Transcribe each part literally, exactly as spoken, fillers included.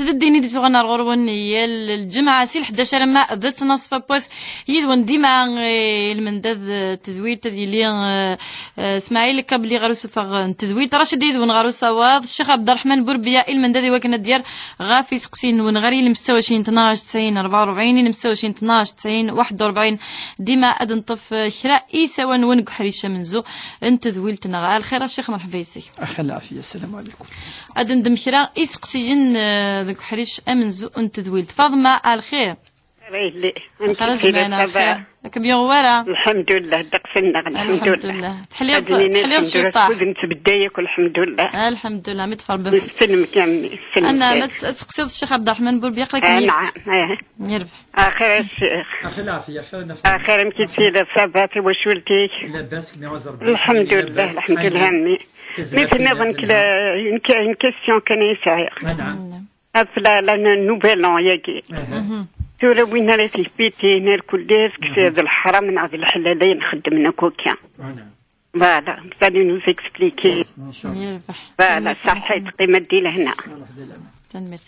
D ddin i d-ittuɣan ar ɣur-wen yal lǧemɛa si lḥdac alamma d ttnaṣfa n wass, yid-wen dima, eh, lmendad, eh, tedwilt ad yili, eh, eh, Smaɛil Kabli ɣer usufeɣ n tedwilt, Racid yid-wen ɣer usawaḍ, Ccix Ɛebderreḥman Burbiya i lmendad i wakken ad d-yerr ɣef iseqsiyen-nwen ɣer ilem setta u ɛecrin tnac tesɛin rebɛa u rebɛin, ilem setta u ɛecrin tnac tesɛin waḥed u rebɛin. Dima ad neṭṭef, eh, kra isawal-nwen deg uḥric amenzu n tedwilt-nneɣ. A lxir a Ccix, merḥba yes-k. Axa lɛafiya, assalamu ɛlikum. Ad ndem kra iseqsiyen, eh, deg uḥric amenzu n tedwilt. Faḍma, a lxir. Ara yelli. Amek i tella, ça va? Ad kem-yuɣ wara. Lḥemdullah, ddeqs-nneɣ, lḥemdullah. Lḥemdullah. Teḥliḍ, ad nini teḥliḍ lḥemdullah, ciṭaḥ. Kud nettbedday akk, lḥemdullah. Lḥemdullah, mi tferbem. Nesselmek, a mmi, nesselmek. Ana, ma ts-, ad tseqsiḍ Ccix Ɛebderreḥman Burbiya, aql-akem yid-s. Ah, naɛam, ah. Yerbeḥ. Axir a ccix. Axi lɛafiya, axir nafeq. Axir, amek i tella, ça va, tawacult-ik? Labas, kmi ɣer Rebbi. Lḥemdullah, labas, lḥemdullah, a mmi. Mi tenniḍ nekk la, une, une question kan ay sɛiɣ. Ah, naɛam. Ɣef la, la, le nouvel an-yagi. Aha. Tura win ara t-yeffitin, irkelli, est-ce que c'est d leḥram neɣ d leḥlal ayen xeddmen akk akka? Voilà, vous allez nous expliquer. Inchallah. Yerbeḥ. Voilà, ṣaḥḥit, qqim di lehna. Tanemmirt.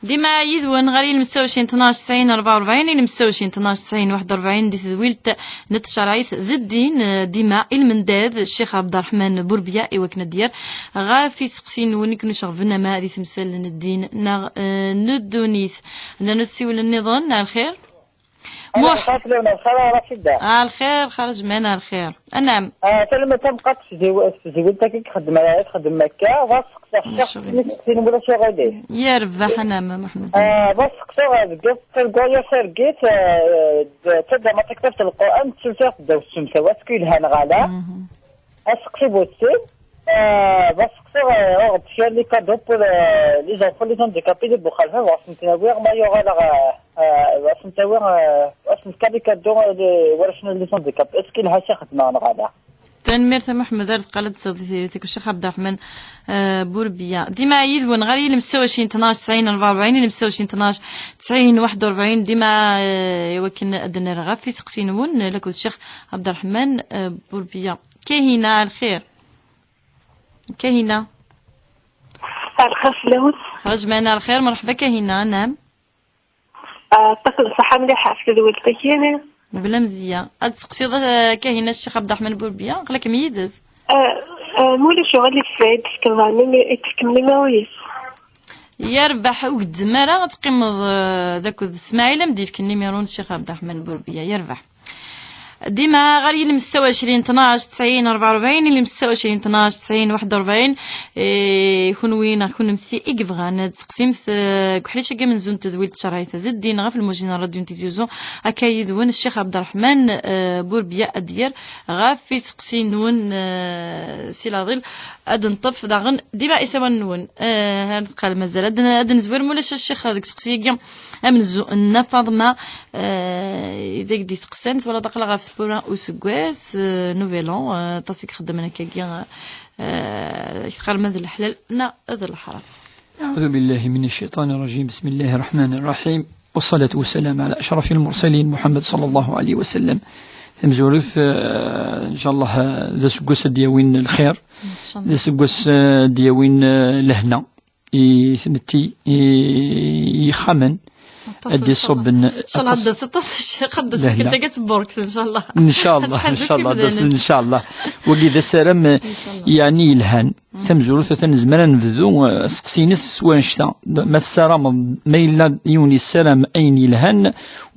Dima yid-wen ɣer ilem setta u ɛecrin tnac tesɛin rebɛa u rebɛin, ilem setta u ɛecrin tnac tesɛin waḥed u rebɛin di tedwilt n tcerɛit d ddin, eh, dima i lmendad Ccix Ɛebderreḥman Burbiya i wakken ad d-yerr ɣef iseqsiyen-nwen i ken-iceɣben ama di temsal n ddin neɣ, eh, n ddunit. Ad nernu ssiwel nniḍen, a lxir. Muḥ. Lxir fell-awen, lxir a Racida. A lxir, xarǧ man a lxir. Anam. Ah, tanemmirt tameqqrant s tezw-, s tezwilt-agi i txeddem, i txeddem akka, ɣas seqsaɣ ccix mi s-ttinin wala s uɣilif. Yerbeḥ, anam, a Muḥemmed. Ah, ɣas seqsaɣ deg yiwet n tergaya targit, ah, d taddama taktabt n Lqur'an, tsulsiɣ ddaw tsemsawa, est-ce que yelha neɣ ala? Mhm. Aseqsi bu sin, euh, parce que, euh, on retient les cadeaux pour, euh, les enfants, les handicapés, les boukhalifa, parce que, euh, oui, ma y aura la, euh, parce que, euh, parce que les cadeaux, euh, les, voilà, les handicapés. Est-ce qu'il a cherché dans le radar? Tanemmirt a Muḥemmed, ar deqqal ad d-tseɣ di tiririt-ik, Ccix Ɛebderreḥman, euh, Burbiya. Dima yid-wen ɣer yilem setta u ɛecrin tnac tesɛin rebɛa u rebɛin, yilem setta u ɛecrin tnac tesɛin waḥed u rebɛin, dima, euh, i wakken ad d-nerr ɣef iseqsiyen-nwen, lakked Ccix Ɛebderreḥman, euh, Burbiya. Kahina, a lxir. Kahina. Lxir fell-awen. Xarǧ man a lxir, merḥba Kahina, anam. Ah, ṭṭif d ṣṣeḥḥa mliḥ ɣef tedwilt-agi. Mebla mzeyya. Ad tseqsiḍ, eh, Kahina Ccix Ɛebderreḥman Burbiya, aql-akem yid-s. Ah, ah, ma ulac uɣilif, ad d-tefkeḍ, ad d-tefkeḍ nnimiru-is. Yerbeḥ, ur gezzem ara, ad teqqimeḍ, eh, d akked Smaɛil, am d-yefken nnimiru n Ccix Ɛebderreḥman Burbiya. Yerbeḥ. Dima ɣer yilem setta u ɛecrin tnac tesɛin rebɛa u rebɛin, yilem setta u ɛecrin tnac tesɛin waḥed u rebɛin. Eh, kunwi neɣ kunemti i yebɣan ad tseqsimt, eh, deg uḥric-agi amenzu n tedwilt tcerɛit d ddin ɣef lmujin n ṛṛadyu n Tizi Uzzu, akka yid-wen Ccix Ɛebderreḥman, eh, Burbiya ad d-yerr ɣef iseqsiyen-nwen, eh, si laḍil. Ad neṭṭef daɣen dima isawalen-nwen. Eh, ar neqqal mazal ad n-, ad nezwir, ma ulac a Ccix, deg useqsi-agi amenzu n Nna Faḍma, eh, i d ak-d-iseqsan, twalaḍ aql-aɣ ɣef tewwura useggas, eh, Nouvel An, eh, aṭas i ixeddmen akkagi, eh, teqqarem d leḥlal neɣ d leḥram? أعوذ بالله من الشيطان الرجيم. بسم الله الرحمن الرحيم. والصلاة والسلام على أشرف المرسلين محمد صلى الله عليه وسلم. Tamezwarut, eh, إن شاء الله, eh, d aseggas ad d-yawin lxir. Inchallah. D aseggas, eh, ad d-yawin, eh, lehna i tmetti, i, i yixxamen, ad d-iṣubben aṭas. Inchallah, aṭas, aṭas, aṭas, aṭas lehna. Inchallah, inchallah, inchallah. Wagi d asaram, eh, yeɛni yelhan. Tamezwarut, atan nezmer ad nebdu, eh, aseqsi-ines s wanect-a. Ma tessarameḍ, ma yella yiwen yessaram ayen yelhan,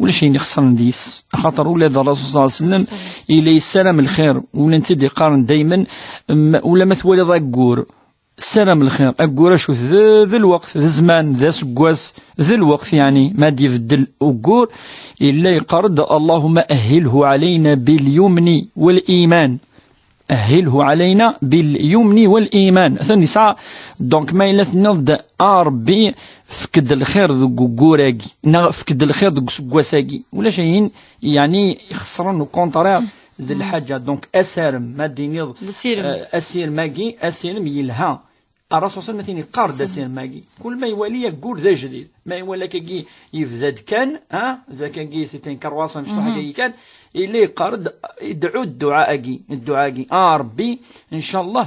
ulac ayen ixesren deg-s. Axaṭer ula d Ṛṛasul صلى الله عليه وسلم yella yessaram lxir, ula netta i d-iqqaren daymen, em, ula ma twaliḍ aggur, ssaram lxir. Aggur acu-t? D, d lweqt, d zzman, d aseggas, d lweqt, yeɛni, ma d-ibeddel uggur, yella yeqqar-d: اللهم أهله علينا باليمن والإيمان. أهله علينا باليمن والإيمان. Atan yesɛa, donc, ma yella tenniḍ-d: "A Ṛebbi, fek-d lxir deg uggur-agi, neɣ fek-d lxir deg useggas-agi." Ulac ayen, yeɛni, ixesren, au contraire, d lḥaǧa. Donc, asarem, ma d-tiniḍ, d asirem, eh, asirem-agi, asirem yelha. Ṛṛasul صلى الله عليه وسلم atan yeqqar-d asirem-agi. Kul ma iwali aggur d ajdid. Ma iwala akkagi yebda-d kan, ha, d akkagi, c'est une croissance, mecṭuḥ akkagi kan, yella yeqqar-d, idɛu dduɛa-agi, dduɛa-agi: "A Ṛebbi, ncallah,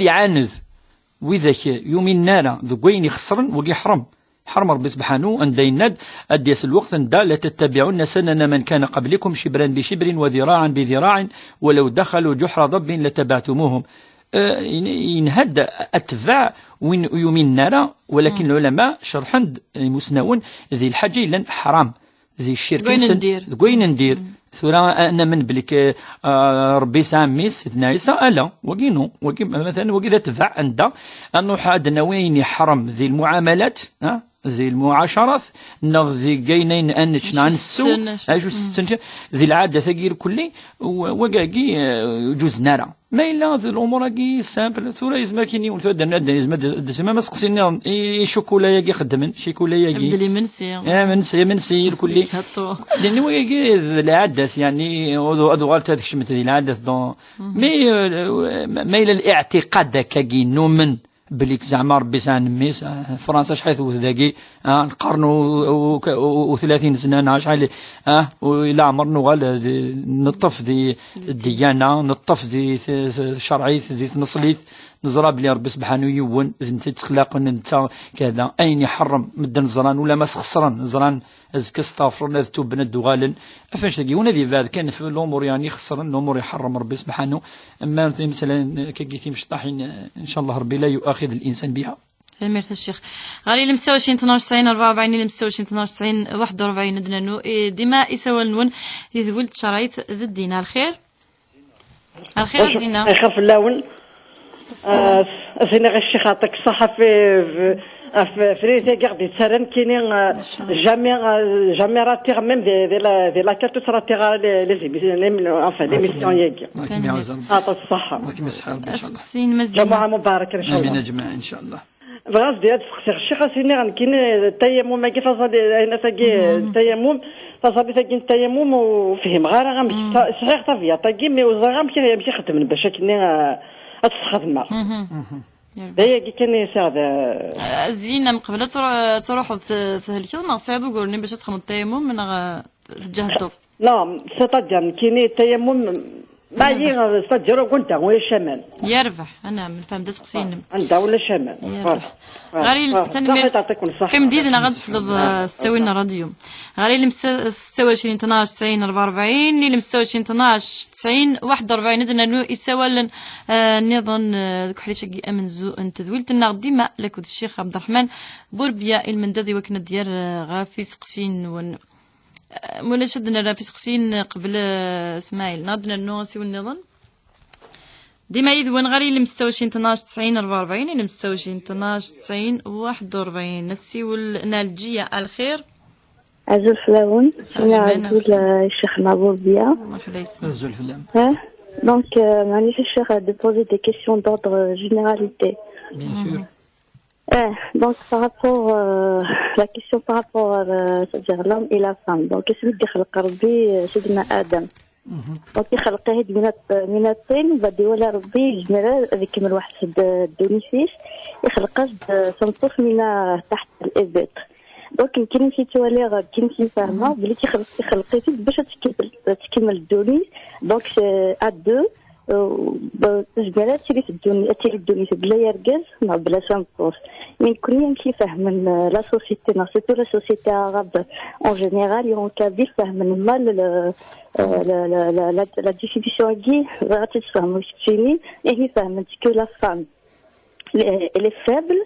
ad iɛaned widak yuminen ara deg wayen ixeṣren, wagi ḥram. Ḥram Rebbi sebḥanu, anda yenna-d, ad d-yas lweqt anda: "La tattabi'unna sanana man kana qablikum shibran bi shibrin wa dhira'an bi dhira'in walaw dakhalu juhra dabbin lattabi'tumuhum." Eh, yen-, yenha-d atbaɛ win ur yuminen ara, walakin lɛulama cerḥen-d imusnawen di lḥaǧa yellan ḥram, di ccirk-nsen, deg wayen n dir. Tura, ad namen belli k-, ah, Rebbi yesɛa mmi-s, Sidna Ɛisa, ala, wagi inu, wagi, matalan, wagi d atbaɛ anda ad nruḥ ad d-nawi ayen iḥrem di lmuɛamalat, ah, di lmuɛacarat, neɣ di ayen, ayen ad nečč neɣ ad nessew, acu setten, acu setten, di lɛadat-agi irkelli, w-, wagagi, eh, ur ǧuzen ara. Ma yella d lumuṛ-agi simple, tura yezmer kan yiwen tura ad d-, ad d-, yezmer ad d-, ad d-, ma seqsi nniḍen, i, i ccukula-agi xeddmen, ccukula-agi. Mdel imensi. Eh, imensi, imensi, irkelli. Gaṭu. Din wagi d lɛadat, yani, ad, ad uɣalent ad kecment di lɛadat, donc. Mais, euh, ma, ma yella liɛtiqad akkagi, numen, belli zeɛma Rebbi yesɛa mmi-s, ah, Fransa acḥal tewwet dagi, ah, lqern u, u, u, u tlatin sna, neɣ acḥal, ah, u leɛmer nuɣal, eh, di, neṭṭef di ddiyana, neṭṭef di t-, t-, tcerɛit, di tneṣlit, neẓra belli Rebbi sebḥanu yiwen, d netta yettexlaqen, d netta kada, ayen iḥerrem, medden ẓran, ula ma sxesren, ẓran, azekka steɣfren, ad tuben, ad d-uɣalen. Af annect-agi, yiwen ad yebɛed kan f lumuṛ, yani, ixeṣren, lumuṛ iḥerrem Rebbi sebḥanu. Ama timeslayin, akkagi timecṭaḥin, eh, ncallah Rebbi la yu'axid l-insan biha. Tanemmirt a Ccix. Ɣer yilemsawacin tnac tesɛin rebɛa u rebɛin, yilemsawacin tnac tesɛin waḥed u rebɛin ad d-nernu. Eh, dima isawal-nwen di tewwelt n tcerɛit d ddin. Ar lxir? Ar lxir a Zina? Ar lxir fell-awen. Ah, a Zina, ɣer Ccix, yeɛṭik ṣṣeḥḥa, f, f, f, f rrif-agi ɣ-d-yettarran kini, ah, jamais, ah, jamais ratiɣ, même di, di la, di la carte, ur ratiɣ ara les, les émissions, les, enfin, l'émission-agi. Yeɛṭik ṣṣeḥḥa. Aseqsi n Mazina. Ǧamuɛa mubarek, ncallah. Amin, a ǧmaɛ, ncallah. Bɣiɣ ad d-, ad d-seqsiɣ Ccix a Sini, nekkini, tayamum-agi, taẓalli, ayna-tagi, tayamum, taẓallit-agi n tayamum, ur fhimeɣ ara amek, ta-, sɛiɣ tabyaṭ-agi, mi ur ẓriɣ amek, amek i xeddmen bac akken, eh, ad tt-sxedmeɣ. D ayagi kan i sɛiɣ d, eh, Zina, mqebl ad tru-, ad truḥeḍ t-, thelkeḍ, neɣ tesɛiḍ ugur-nni bac ad txedmeḍ tayamum, neɣ, eh, teǧǧehdeḍ? Non, c'est-à-dire, nekkini tayamum, mayi, c'est-à-dire, anda ulac aman. Yerbeḥ, anɛam, nfehmed aseqsi-nnem. Anda ulac aman. Yerbeḥ. Voilà. Ɣer il-, voilà. Tanemmirt. Ṣaḥit, yeɛṭikum ṣṣeḥḥa. Ḥemdi, d neɣ ad tesleḍ, eh, s ttawil n ṛṛadyu. Ɣer ilem s-, setta u ɛecrin tnac tesɛin rebɛa u rebɛin, ilem setta u ɛecrin tnac tesɛin waḥed u rebɛin, ad nernu isawalen, eh, nniḍen, eh, deg uḥric-agi amenzu n tedwilt-nneɣ dima lakked Ccix Ɛebderreḥman Burebya i lmendad i wakken ad d-yerr, eh, ɣef iseqsiyen-nwen. Eh, mulac ad d-nerr ɣef iseqsiyen qbel, eh, Smaɛil. Neɣ ad d-nernu asiwel nniḍen? Dima yid-wen ɣer ilem setta u ɛecrin tnac tesɛin rebɛa u rebɛin, ilem setta u ɛecrin tnac tesɛin waḥed u rebɛin. Asiwel n Ɛelǧiya, ar lxir. Azul fell-awen. Azul. Azul, eh, Ccix Maɛbub Biya. Merḥba yes-m. Azul fell-am. Eh, donc, euh, maɛlic a Ccix, de poser des questions d'ordre généralité. Bien sûr. Eh, donc, par rapport, euh, la question par rapport, euh, c'est-à-dire l'homme et la femme. Donc, isem i d-ixleq Rebbi, euh, Sidna Adam. Donc, ixleq-it-id min at-, min at-tin, بعد يولى Rebbi يزمر ad ikemmel waḥed s ddunit-is, ixleq-as-d, euh, tameṭṭut min, euh, تحت الإبط. Donc, كي نمشي توالي، كي نمشي فاهمة بلي تيخلق، تيخلقي فيك باش تكمل، تكمل الدوني. Donc, c'est à deux. Euh, ben, je vais tirer cette donnée, tirer cette donnée, c'est de la yergez, non, de la science. Mais كون نمشي فاهمة، euh, la société, non, surtout la société arabe en général, et en Kabylie, فاهمة mal le, euh, la, la, la, la, la définition qui, غادي تفهموا شتيني، يعني فاهمة que la femme, elle est faible,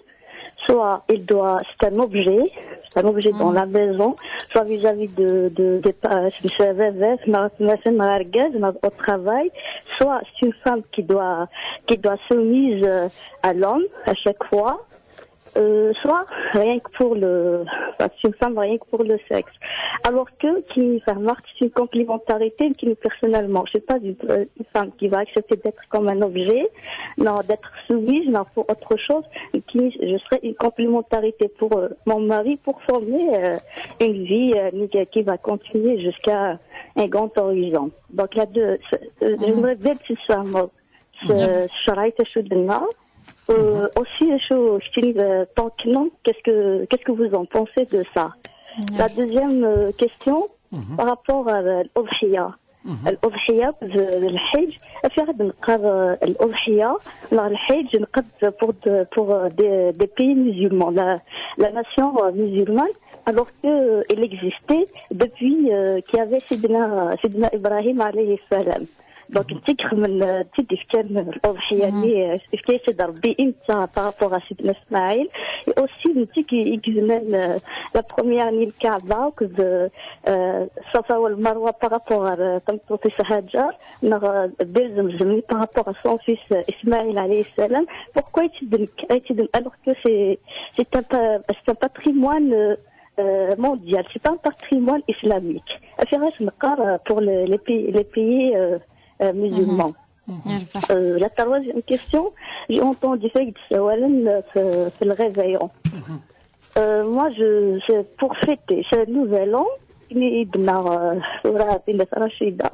soit il doit, c'est un objet, c'est un objet dans la maison, soit vis-à-vis de, de, de, pa- de ses rêves, ma- ma- ma- ma- au travail, soit c'est une femme qui doit, qui doit soumise, euh, à l'homme à chaque fois, euh, soit rien que pour le, enfin, c'est une femme rien que pour le sexe. Alors que, qui, enfin, Marc, c'est une complémentarité qui, personnellement, je sais pas, une, euh, une femme qui va accepter d'être comme un objet, non, d'être soumise, non, pour autre chose, qui, je serais une complémentarité pour, euh, mon mari, pour former, euh, une vie, euh, qui va continuer jusqu'à un grand horizon. Donc, il y a deux, c'est- euh, j'aimerais bien que ce soit un mot. C'est, c'est Sharaït Ashudna. Euh, aussi, je suis, je suis, euh, tant que non, qu'est-ce que, qu'est-ce que vous en pensez de ça? La deuxième, euh, question, par rapport à, euh, l'Udhiya. L'Udhiya, euh, le Hajj, أفي غادي نقار, euh, الأضحية, نهار الحج نقد pour de, pour, euh, des, des pays musulmans, la, la nation, euh, musulmane, alors que, euh, il existait depuis, euh, qu'il y avait Sidna, Sidna Ibrahim alayhi salam. Donc, نتيك من، آه، نتيك كان الأضحية اللي، آه، كي سيد ربي إنت par rapport à سيدنا إسماعيل. Et aussi, نتيك يكزمان، آه، la première année الكعبة، كز، آه، الصفا والمروة par rapport à، آه، تمطوطيس هاجر، نغ، بير زمزم par rapport à son fils، آه، إسماعيل عليه السلام. Pourquoi يتدن، يتدن alors que c'est, c'est un pa-, c'est un patrimoine, euh, euh, mondial, c'est pas un patrimoine islamique. أفي غاش نقار, euh, pour les, les pays, les pays, euh, euh, musulmans. Euh, la troisième question, j'ai entendu ça, euh, في, في le réveillon. Euh, moi, je, c'est pour fêter ce nouvel an, mais, euh, وراه بين رشيدة.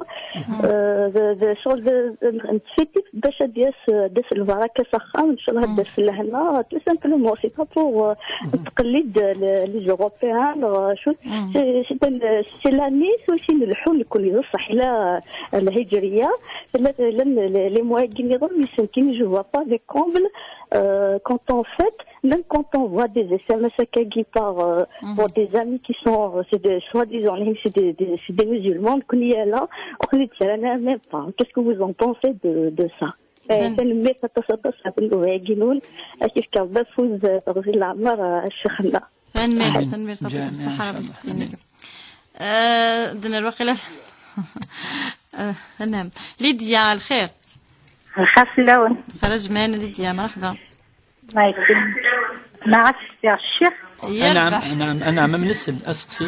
Euh, de, de, sur de, de, de fêter باش ديس، ديس البركة سخان، إن شاء الله ديس لهنا. Tout simplement, c'est pas pour, euh, تقليد ل-, les Européens, leur, euh, chose. C'est, c'est un, c'est l'année, c'est aussi le حول كل يصح لا الهجرية. لا، لا، les, les moyens كي نظن يمكن je vois pas les combles, euh, quand on fête, même quand on voit des S M S qui par, euh, pour des amis qui sont, euh, c'est des, soi-disant, c'est des, des, c'est des musulmans, كون يلا، أخلي تسألنا même pas. Qu'est-ce que vous en pensez de, de ça? Eh, tanemmirt aṭas, aṭas ɣef nnuba-agi-nwen. Ad k-ifk Rebbi afud, eh, teɣzi n leɛmer, eh, a Ccix-nneɣ. Tanemmirt, tanemmirt aṭas, ǧamiɛ, ṣṣeḥḥa ɣef tseqsiyin-agi. Eh, d-nerr waqila. Eh, anaɛm. Lidya, lxir. Lxir fell-awen. Xir ajman, Lidya, merḥba. Ma ɣas fsiɣ ccix. Anaɛm, anaɛm, anaɛm, am nesel, aseqsi.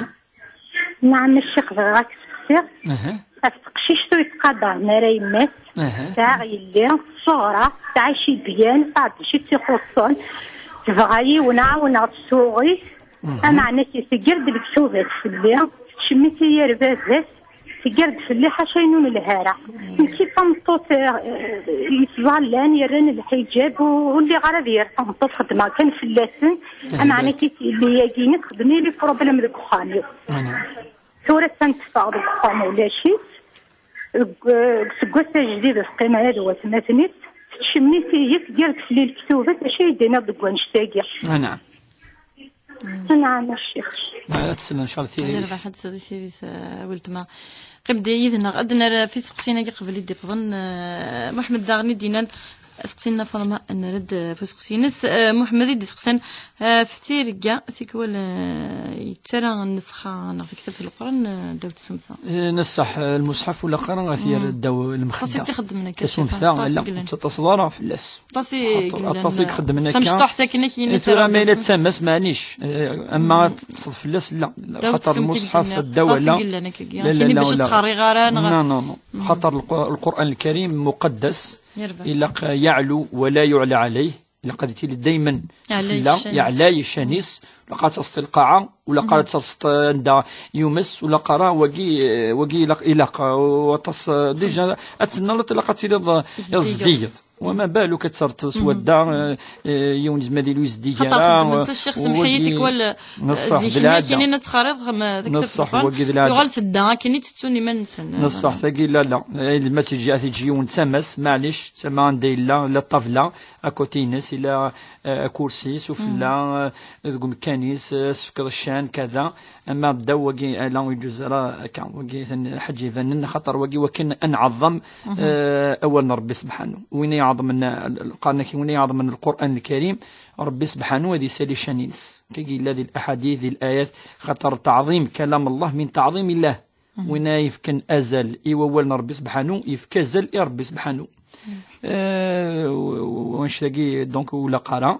Nɛam, a ccix, bɣiɣ ad k-sseqsiɣ. Aha. Ɣef teqcict ur yettqadaren ara yemma-s, aha, tesɛa yelli, ṣṣuɣra, tesɛa cibyan, tesɛa d acu i tt-ixuṣṣen, tebɣa yiwen, ɛawneɣ-tt s uɣis, aha, ameɛna-k tegger-d lektubat fell-i, tcemmi-tt i yir baba-s, tegger-d fell-i ḥaca ayen ur nelhi ara. Nekk d tameṭṭut, eh, yettẓallan, yerran lḥiǧab, u-, ur lliɣ ara d yir tameṭṭut, xeddmeɣ kan fell-asen, aha, ameɛna-k yelli-agi-nni txeddem-iyi les problèmes deg uxxam-iw. Tura attan teffeɣ deg uxxam ulac-itt. Deg, eh, deg useggas ajdid ur teqqim ara d watmaten-is. Tettcemmit-iyi, tger-d fell-i lektubat, acu ay d-iniɣ deg wannect-agi? Anɛam. Anɛam, a ccix. Ad teslen, ncallah, tiririt. Yerbeḥ ad tesɛu tiririt, eh, weltma. Qqim-d yid-neɣ. Ad d-nerr ɣef iseqsiyen-agi qbel i d-iwḍen, eh, Muḥemmed daɣen i d-yennan, aseqsi n Faḍma, ad nerr-d, eh, ɣef useqsi-ines. Eh, Muḥemmed i d-iseqsan, eh, ɣef tirga, tikwal, eh, yettara nnessxa neɣ taktabt n Leqran, eh, ddaw tsumta. Eh, neṣṣeḥ, eh, lmuṣḥaf ula qqaren ad t-yerr ddaw lmexda. Aṭas i tt-ixeddmen akka, tasumta, aṭas i yellan. Ur tettaṭaseḍ ara fell-as. Aṭas i yellan, aṭas i ixeddmen akka. Tamecṭuḥt akken i k-yini. Eh, tura ma yella d tama-s, maɛlic. Eh, ama ad teṭṭseḍ fell-as, la. Xaṭer lmuṣḥaf, ddaw, aṭas i yellan akka. La, la, la, bac ur ttxerriɣ ara, neɣ. Non, non, non. Xaṭer lqu-, lqur'an lkarim muqaddas. Ilaq yaɛlu wa la yuɛla ɛalayh. Ilaq ad ittili daymen sufella, yeɛlay ccan-is. Ilaq ad taseḍ i lqaɛa, ula qqar ad taseḍ anda yumes, ula qqar wagi, eh, wagi ilaq, ilaq, eh, waṭas, eh, déjà, ad tennaḍ ilaq ad tiliḍ, eh, zeddigeḍ. وما بالك تسرط سودا، آه، آه، يونس ما ديلو يزدي خاطر خدمت الشيخ سمحية تيكوال، آه، نصح زيك هنا كاينين تخاريض، ما داك نصح تتفرقان. وقيد العادة. يغال تدا، كاينين تتوني ما نسن. نصح ثقيل، لا، لا. إذا ما تجي، تجي يون تمس، معليش، تما عندي لا، لا الطبلة، أكوتينس، إلا، آه، كرسي، سفلى، آه، ذوك مكانيس، آه، سفكر الشان، كذا. أما الدو وقي، آه، لا يجوز راه كان وقي ثن حاجة يبان خاطر وقي وكن أنعظم، آه، أول ربي سبحانه. وين يعظم من القرآن، وين يعظم من القرآن الكريم، ربي سبحانه هذه سالي شانينس. كي قيل هذه الأحاديث، هذه الآيات، خاطر تعظيم كلام الله من تعظيم الله. وين يفكن أزل إي ووال ربي سبحانه، يفك أزل إي ربي سبحانه. آه، و-، و-، واش تاقي دونك ولا قرا،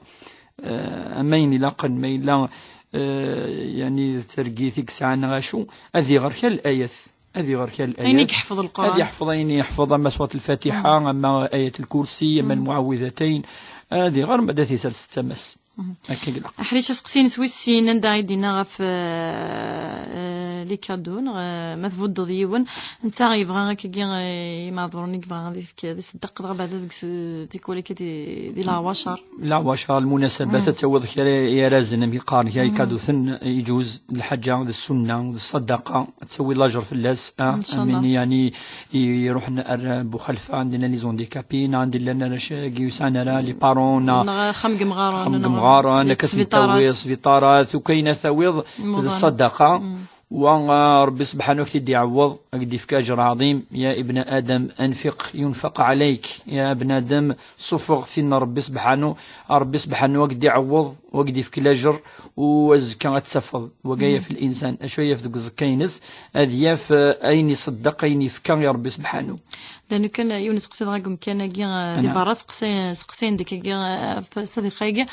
آه، أما ين إلا قن، ما إلا، آه، يعني ترقيتك ساعة غاشو، هذه غير كان الآيات. هذه غير كان الآيات. أين يحفظ القرآن؟ هذه يحفظ، أين يحفظ، أما سورة الفاتحة، أما آية الكرسي، أما المعوذتين. هذه غير ما داتي سال ست مس. هكا قلق. حريش سقسين سويسين، عندها يدينا غف، آه، آه، لي كادو، نغ-، ما تبدض يون. أنت يبغى هكا كي، آه، يمعذروني، يبغى غادي يفك، غادي يصدق، دغا بعدا ديك س-، ديك ولي كي دي، دي لا واشر. لا واشر، المناسبات تتوض كرا يا رازن، أم يقار، يا كادو ثن، يجوز الحاجة، السنة، الصدقة، تسوي لاجر في اللاس، آه، إن شاء الله. أمين، يعني، يروح نأر بوخلفة، عندنا لي زونديكابي، عندنا لنا ش-، كيوسان راه لي بارون، نغ-، خم جمغارة، خم نغ-، جمغارة، أنا كسبيطارات. كسنتاوي سبيطارات، وكاينة ثاويض الموضوع. الصدقة. وربي سبحانه كتدي يعوض، أكدي في أجر عظيم. يا ابن آدم أنفق ينفق عليك، يا ابن آدم صفغ ثين ربي سبحانه، ربي سبحانه أكدي يعوض، وأكدي في الأجر، وزكا غتسفض، وقايا في الإنسان، أشو ياف ديك الزكاينس، أذ ياف أين يصدق، أين يفكا يا ربي سبحانه. لأنه كان يونس قصيد غاكم كان كي، آه، دي برا سقسي-، سقسين ديك كي، آه، ف-، صديقة كي،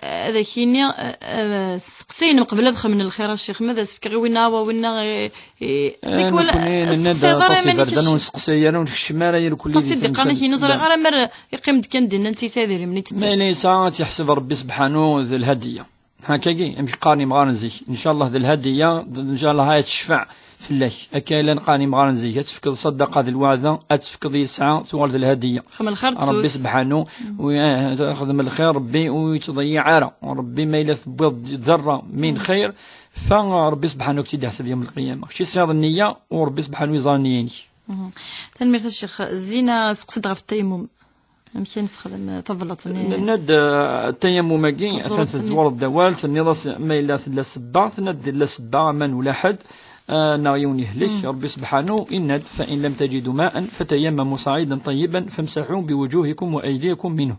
آه، ذاكيني، آه، آه، سقسين من قبل أدخل من الخير الشيخ، ماذا سفك غير وينا وينا، آه، آه، ديك ولا نكوني ننادى سقسي ضرا طاسي ماني بردان كش-، ونسقسي أنا ونكشم أنا يا الكل طاسي يدي دقة قانا كي نزري غير مر يقيم دكان دينا نتي سادير مني تت-، ما ليس تحسب ربي سبحانه ذو الهدية. هكاكي، أمك قاني مغارن زيك. إن شاء الله ذي الهدية، إن شاء الله هاي تشفع في الله. هكا إلا نقاني مغارن زيك، أتفكض صدقة ذي الوعدة، أتفكض يسعى، ثوال ذي الهدية. خم الخير ربي تسوس. سبحانه، وياخذ من الخير ربي ويتضيع عارة. وربي ما إلا ثبض ذرة من خير، فربي سبحانه كتيد يحسب يوم القيامة. شي صياد النية، وربي سبحانه يزار نيانك. تنميرت الشيخ زينة، سقسد غف التيمم. أمشي نسخدم طبلة. ن-، ند، آه، التيمم أكي، تزور أثناء التيمم. تزور الدوال، تني راس ما إلا لا سبا، تند لا سبا، من ولا حد، آه، ناغيون يهلك، ربي سبحانه، إند، فإن لم تجدوا ماء فتيمموا صعيدا طيبا فامسحوا بوجوهكم وأيديكم منه.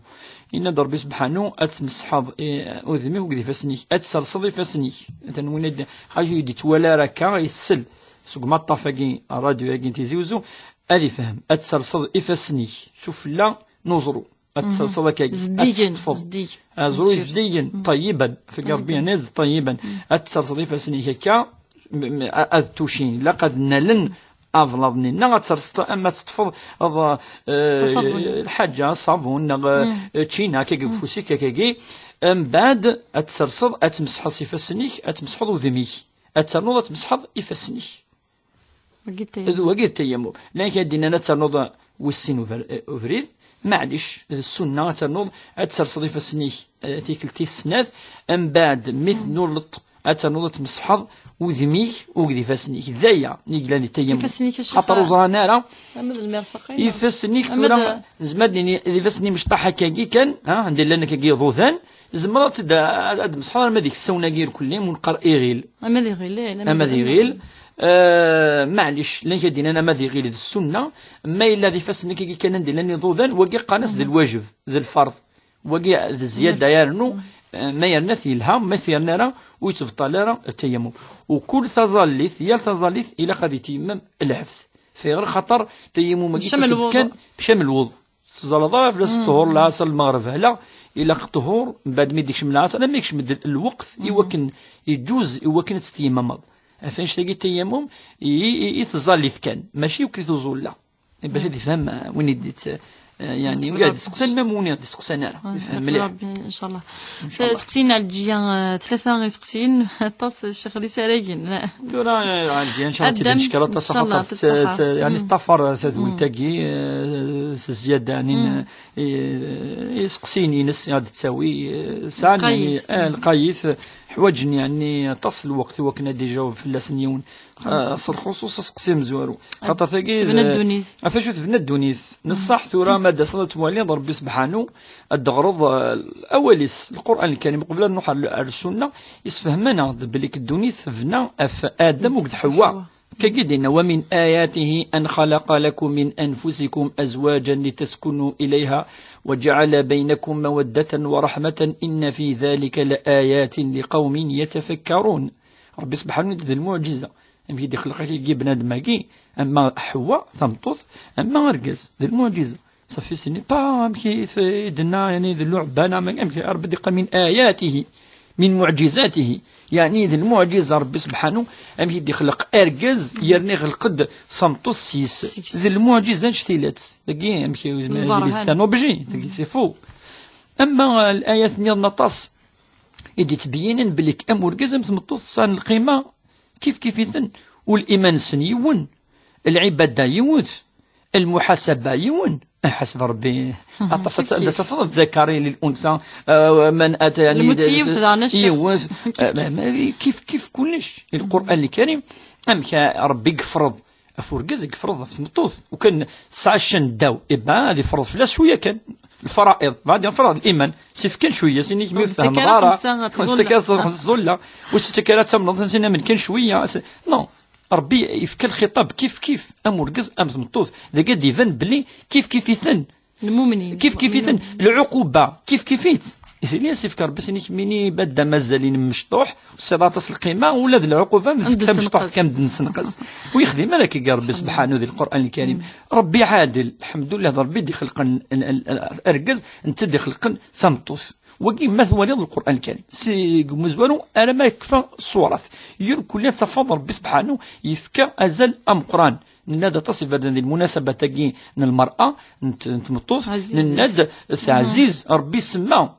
إند ربي سبحانه، أتمسحض، إيه، أذمه وقد فسنيك، أتسرسض فسنيك. تنوين د-، خاجي يدي تولا راكا يسل. سوق ما الطافاكي، الراديو ياكي تيزي وزو، أدي فهم، أتسرسض إفسنيك، سفلا نزرو. أتسلسل كي زديجن، أتطفل. زديج. أزرو زديجن، طيبا. في طيبا. قربي نز طيبا. أتسلسل فاسني هكا، م-، م-، أ-، أذ توشين. لا قد نلن أفلاضني. نا أتسلسل أما تطفل، أض-، آه، تصابون. الحاجة، صابون، نغ-، تشينا، كي فوسي، كي، كي، كي. أم بعد أتسلسل، أتمسح صفاسنيك، أتمسح ذميك. أترنوض أتمسح إفاسنيك. وقيت تيمم. إذ وقيت تيمم. لأن كي دينا لا ترنوض ويسين وفر-، وفريد، معليش، السنة ترنوض، أتسرسض فسنيك، آه، تيكل تيسنات، أم بعد مثل نولط، أترنوض تمسحض، وذميك، وقدي فسنيك. ذايا، نيقلان التيمم. فسنيك الشيخ. خاطر وزرانا راه. أما المرفقين. إفسنيك أما ثورة، ذا- زماد لي، إذا فسني مش طاحة كاكي كان، ها، عندي لنا كاكي ضوثان، زمرت دا، أد مسحض، ما ديك السونة غير كل يوم ونقر إيغيل. أما ذي غيل، لا، أما ذي غيل. آه، معليش، لان كدينا أنا ما ذي غيل ذي السنة، ما إلا ذي فاس نكي كان ندير لاني ضوذان، وقي قانس ذي الواجب، ذي الفرض، وقي ذي الزيادة يرنو، آه، ما يرنث يلها، ما ثيرنا راه، ويتبطل راه التيمم. وكل تظليث، يا تظليث، إلا قد يتيمم العبث. في غير خطر تيمم ما بشمل الوضوء. كان بشمل الوضوء. تزالض في الطهور، العصر، المغرب، هلا إلا الطهور، من بعد ما يديكش من العصر، أنا ما يكش من الوقت، يوكن يجوز، يوكن تتيمم. فاش تجي التيمم، ي-، ي-، يتزال كان، ماشي يوكل تزول، لا. باش يفهم وين يديت Eh, yani, ur d-isteqsan, ma ur d-isteqsan ara. Ifhem mliḥ. Ṛebbi, ncallah. Ncallah. Seqsiyen Ɛelǧiya, eh, tlata iseqsiyen, aṭas, Ccix d isaragen. Tura, eh, Ɛelǧiya, ncallah, ad d-tban ccekra, aṭas, ncallah, axaṭer tettṣaḥa. Yani, teṭṭafar tadwilt-agi, eh, s zzyada, yani, eh, eh, iseqsiyen-ines ad d-tawi, eh, sɛan, yani, eh, lqayet, ḥwaǧen, yani, aṭas n lweqt i wakken ad d-ijaweb fell-asen yiwen. Ah, s lxuṣuṣ aseqsi amezwaru. Xaṭer tagi tebna d, ddunit. Ɣef acu tebna ddunit? Neṣṣaḥ tura ma d-taseḍ ad twaliḍ Ṛebbi sebḥanu, ad d-teɣreḍ, eh, awal-is, Lqur'an Lkarim, qbel ad nruḥ ar, ar Ssunna, isfehman-aɣ-d belli ddunit tebna ɣef Adam akked Ḥewwa. Kagi d-yenna, ومن آياته أن خلق لكم من أنفسكم أزواجا لتسكنوا إليها وجعل بينكم مودة ورحمة إن في ذلك لآيات لقوم يتفكرون. Ṛebbi sebḥanu d lmuɛǧiza. Amek i d-ixleq akagi bnadem-agi, ama Ḥewwa, tameṭṭut, ama argaz, d lmuɛǧiza. Ṣafi sini, pa, amek i t-, i d-tenna, yani, d lluɛba, neɣ amek, amek Ṛebbi d-iqqar, من آياته، من معجزاته. Yani, d lmuɛǧiza Ṛebbi sebḥanu, amek i d-ixleq argaz, yerna ixleq-d tameṭṭut s-yes. S-yes. D lmuɛǧiza annect-ilat. Dagi, amek i, c'est un objet, dagi, c'est faux. Ama, eh, layat nniḍen aṭas, i d-ittbeyyinen belli am urgaz am tmeṭṭut sɛan lqima kif kif-iten, u liman-nsen yiwen, lɛibada yiwet, lmuḥasaba yiwen. Ḥaseb Ṛebbi, aṭas ad, ad tafeḍ ذكر للأنثى, eh, man ata, yani, lmut yiwet, daɣen, a Ccix. Yiwet. Eh, ma, ma, kif kif kullec. Lqur'an Lkarim, amek Ṛebbi yefreḍ ɣef urgaz i yefreḍ ɣef tmeṭṭut. Ukan tesɛa ccan ddaw, iba ad ifreḍ fell-as cwiya kan. Lfara'iḍ, bɛad lfara'iḍ, liman, sif kan cwiya, sin-ik mi ur tfehmeḍ ara, ur tettak ara ad tṛuḥeḍ tẓulla, ur tettak ara ad tamneḍ, sin amen kan cwiya. Non, Ṛebbi yefka lxiṭab kif kif, am urgaz, am tmeṭṭut. Dagi ad d-iban belli kif kif-iten. Lmumnin. Kif kif-iten. Lɛuquba, kif kif-itt. Isili as-ifk Ṛebbi sin-ik mini badda mazal-in mecṭuḥ, tesɛiḍ aṭas lqima, ula d lɛuquba, mefk tamecṭuḥt kan d-nessenqes. Ur yexdim ara akka Ṛebbi sebḥanu di Lqur'an Lkarim. Ṛebbi ɛadel, lḥemdullah, d Ṛebbi i d-ixelqen l-, l-, l-, argaz, netta i d-ixelqen tameṭṭut. Wagi ma twaliḍ Lqur'an Lkarim, seg umezwaru arma yekfa ṣṣurat. Yir kulli ad tafeḍ Ṛebbi sebḥanu yefka azal ameqqran. Nenna-d aṭas iberdan di lmunasabat-agi n lmer'a, n t-, n tmeṭṭut, nenna-d teɛziz, Ṛebbi semma,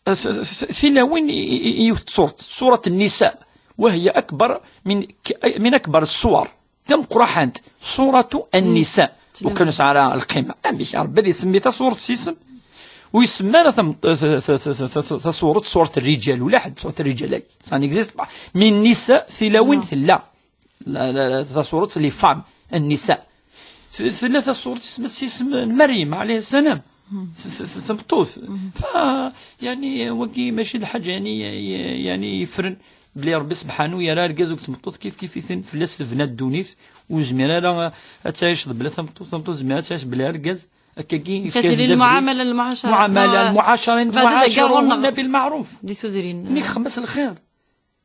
eh, t-, t-, tilawin i, i, i yiwet tṣurt, ṣurat Nnisa, وهي أكبر من ك-، من أكبر السور. Tameqqraḥant, ṣurat Nnisa. Ukan ur tesɛi ara lqima. Amek Ṛebbi ad isemmi taṣurt s isem? Ur isemmi ara tam-, t-, t-, taṣuret, ṣurat Rrijal, ulaḥedd, ṣurat Rrijal, ay. Ça n'existe pas. Mais Nnisa, tilawin tella. La, la, la, taṣuret, les femmes, Nnisa. T-, tella taṣuret isem-, s isem n Meryem, ɛalayha ssalam. T-, t-, t-, tameṭṭut. Fa, yani, wagi mačči d lḥaǧa, yani, y-, yani, yeffren belli Ṛebbi sebḥanu yerra argaz akked tmeṭṭut kif kif-iten, fell-as tebna ddunit, ur tezmir ara ad tɛic bla tameṭṭut, tameṭṭut tezmir ad tɛic bla argaz. Akkagi, tili lmuɛamala, lmuɛacara. Muɛamala, lmuɛacara, وعاشروهن بالمعروف. Di tudrin. Nek xemmes lxir.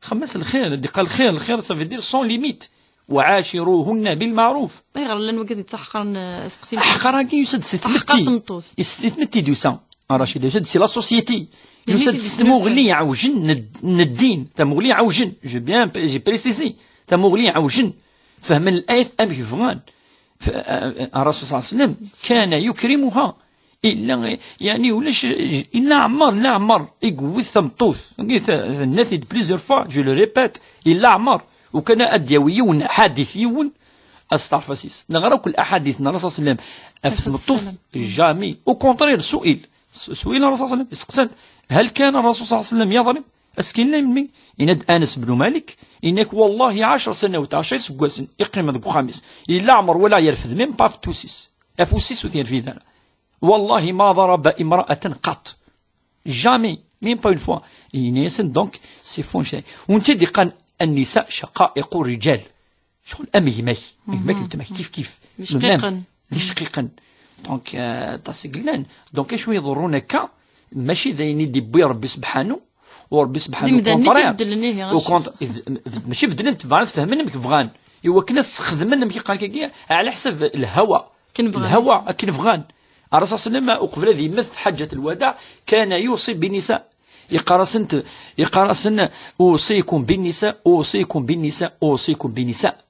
Xemmes lxir, ad d-iqqal lxir, lxir, ça veut dire sans limite. وعاشروهن بالمعروف. Ayɣer llan wigad yettaḥqaren, eh, aseqsi n aḥqar-agi yusa-d si tmetti. Aḥqar tmeṭṭut. Si tmetti d-yusa, a Racida, yusa-d si la société. Yusa-d si tmuɣli iɛewjen n, n ddin, tamuɣli iɛewjen. Je bien, j'ai précisé, tamuɣli iɛewjen. Fehmen layat amek bɣan. F-, a, a, الرسول صلى الله عليه وسلم كان يكرمها. Illa, yani, ulac, illa Ɛmer, illa Ɛmer i yewwet tameṭṭut. Tenna-t-id plusieurs fois, je le répète, illa Ɛmer. Ukan ad d-yawi yiwen ḥadit, yiwen, asteɛref-as-is. Neɣra akk laḥadit n Ṛṛasul صلى الله عليه وسلم ɣef tmeṭṭut, jamais. Au contraire, سئل. سئل الرسول صلى الله عليه وسلم, iseqsan, هل كان الرسول صلى الله عليه وسلم يضرب؟ Ass-agi melmi? Yenna-d Anas bnu Malik, yenna-k, wallahi, ɛecra sanawat, ɛecra iseggasen, iqqim deg uxxam-is. Yella Ɛmer wala yerfed, même pas afus-is. Afus-is ur t-yerfid ara. Wallahi, ma ضرب امرأة قط. Jamais, même pas une fois. Yenna-yasen, donc, c'est faux, chay. U netta d-iqqan, النساء شقائق الرجال. Cɣel am gma-k, am gma-k, weltma-k, kif kif. D icqiqen. D icqiqen. Donc, euh, aṭas i yellan. Donc, acu iḍerrun akka, mačči d ayen i d-iwwi Ṛebbi sebḥanu, u Ṛebbi sebḥanu, d imdanen i t-ibeddlen, ihi, au contraire, mačči beddlen, bɣan ad t-fehmen amek bɣan. I wakken ad t-sxedmen, amek iqqar akkagi, ɛla ḥsab lhawa. Akken bɣan. Lhawa, akken bɣan. Ṛṛasul صلى الله عليه وسلم, uqbel ad yemmet ḥaǧǧat lwadaɛ, كان يوصي بالنساء. Yeqqar-asent, yeqqar-asen, أوصيكم بالنساء، أوصيكم بالنساء، أوصيكم بالنساء.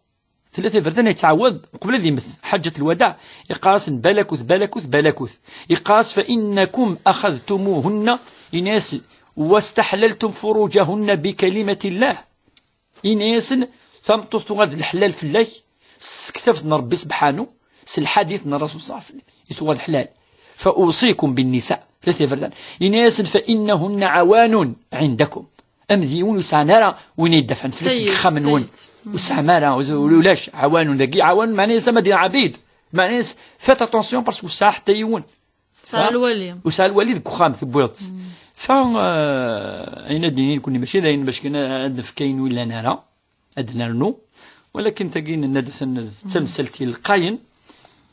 Tlata iberdan yettɛawad qbel ad yemmet, ḥaǧat lwadaɛ, iqqar-asen: "Balakut, balakut, balakut." Iqqar-as: "Fa innakum axadtumuhunna", ini-as, "wastaḥlaltum furujahunna bi kalimatillah." Ini-asen, tameṭṭut tuɣal d leḥlal fell-ak s tektabt n Ṛebbi sebḥanu, s lḥadit n Rasul ṣalla Llahu ɛalayhi wa sallam, i tuɣal ḥlal. "Fa usikum bin nisa", tlata iberdan. Ini-asen: "Fa innahunna awanun indakum." Am d yiwen ur sɛan ara win yeddafɛen fell-as deg Tayet, axxam-nwen. Tayet. Ur sɛam ara, ur, ulac, awanun dagi, awanun, meɛna-yas ama d abid. Meɛna-yas, faites attention parce que ur sɛa ḥetta yiwen. Tesɛa lwali. Ur sɛa lwali deg uxxam, tewwiḍ-tt. Fa, eh, ayen ad d-nini nekkni mačči d ayen bac kan ad nefk ayen ur yellan ara, ad d-nernu. Walakin tagi nenna-d atan d tamsalt ilqayen,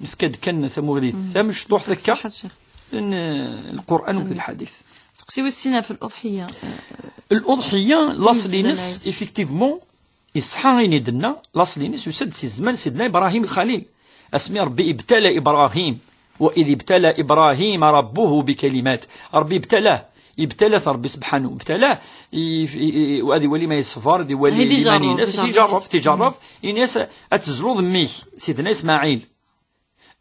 nefka-d kan tamuɣli tamecṭuḥt akka, n, eh, Lqur'an akked lḥadit. Seqsi wis sin ɣef l'uḍḥiyya. L'uḍḥiyya, laṣel-ines, effectivement, iṣḥa ayen i d-tenna, laṣel-ines yusa-d si zzman Sidna Ibrahim Lxalil. Asmi Ṛebbi ibtala Ibrahim, "Wa id ibtala Ibrahim rabbuhu bi kalimat." Ṛebbi ibtalah, ibtalah Ṛebbi sebḥanu, ibtalah, i, i, i, ad iwali ma yeṣber, ad iwali iman-ines, ad iǧerreb, tiǧerreb, ini-as ad tezluḍ mmi-k, Sidna Ismaɛil.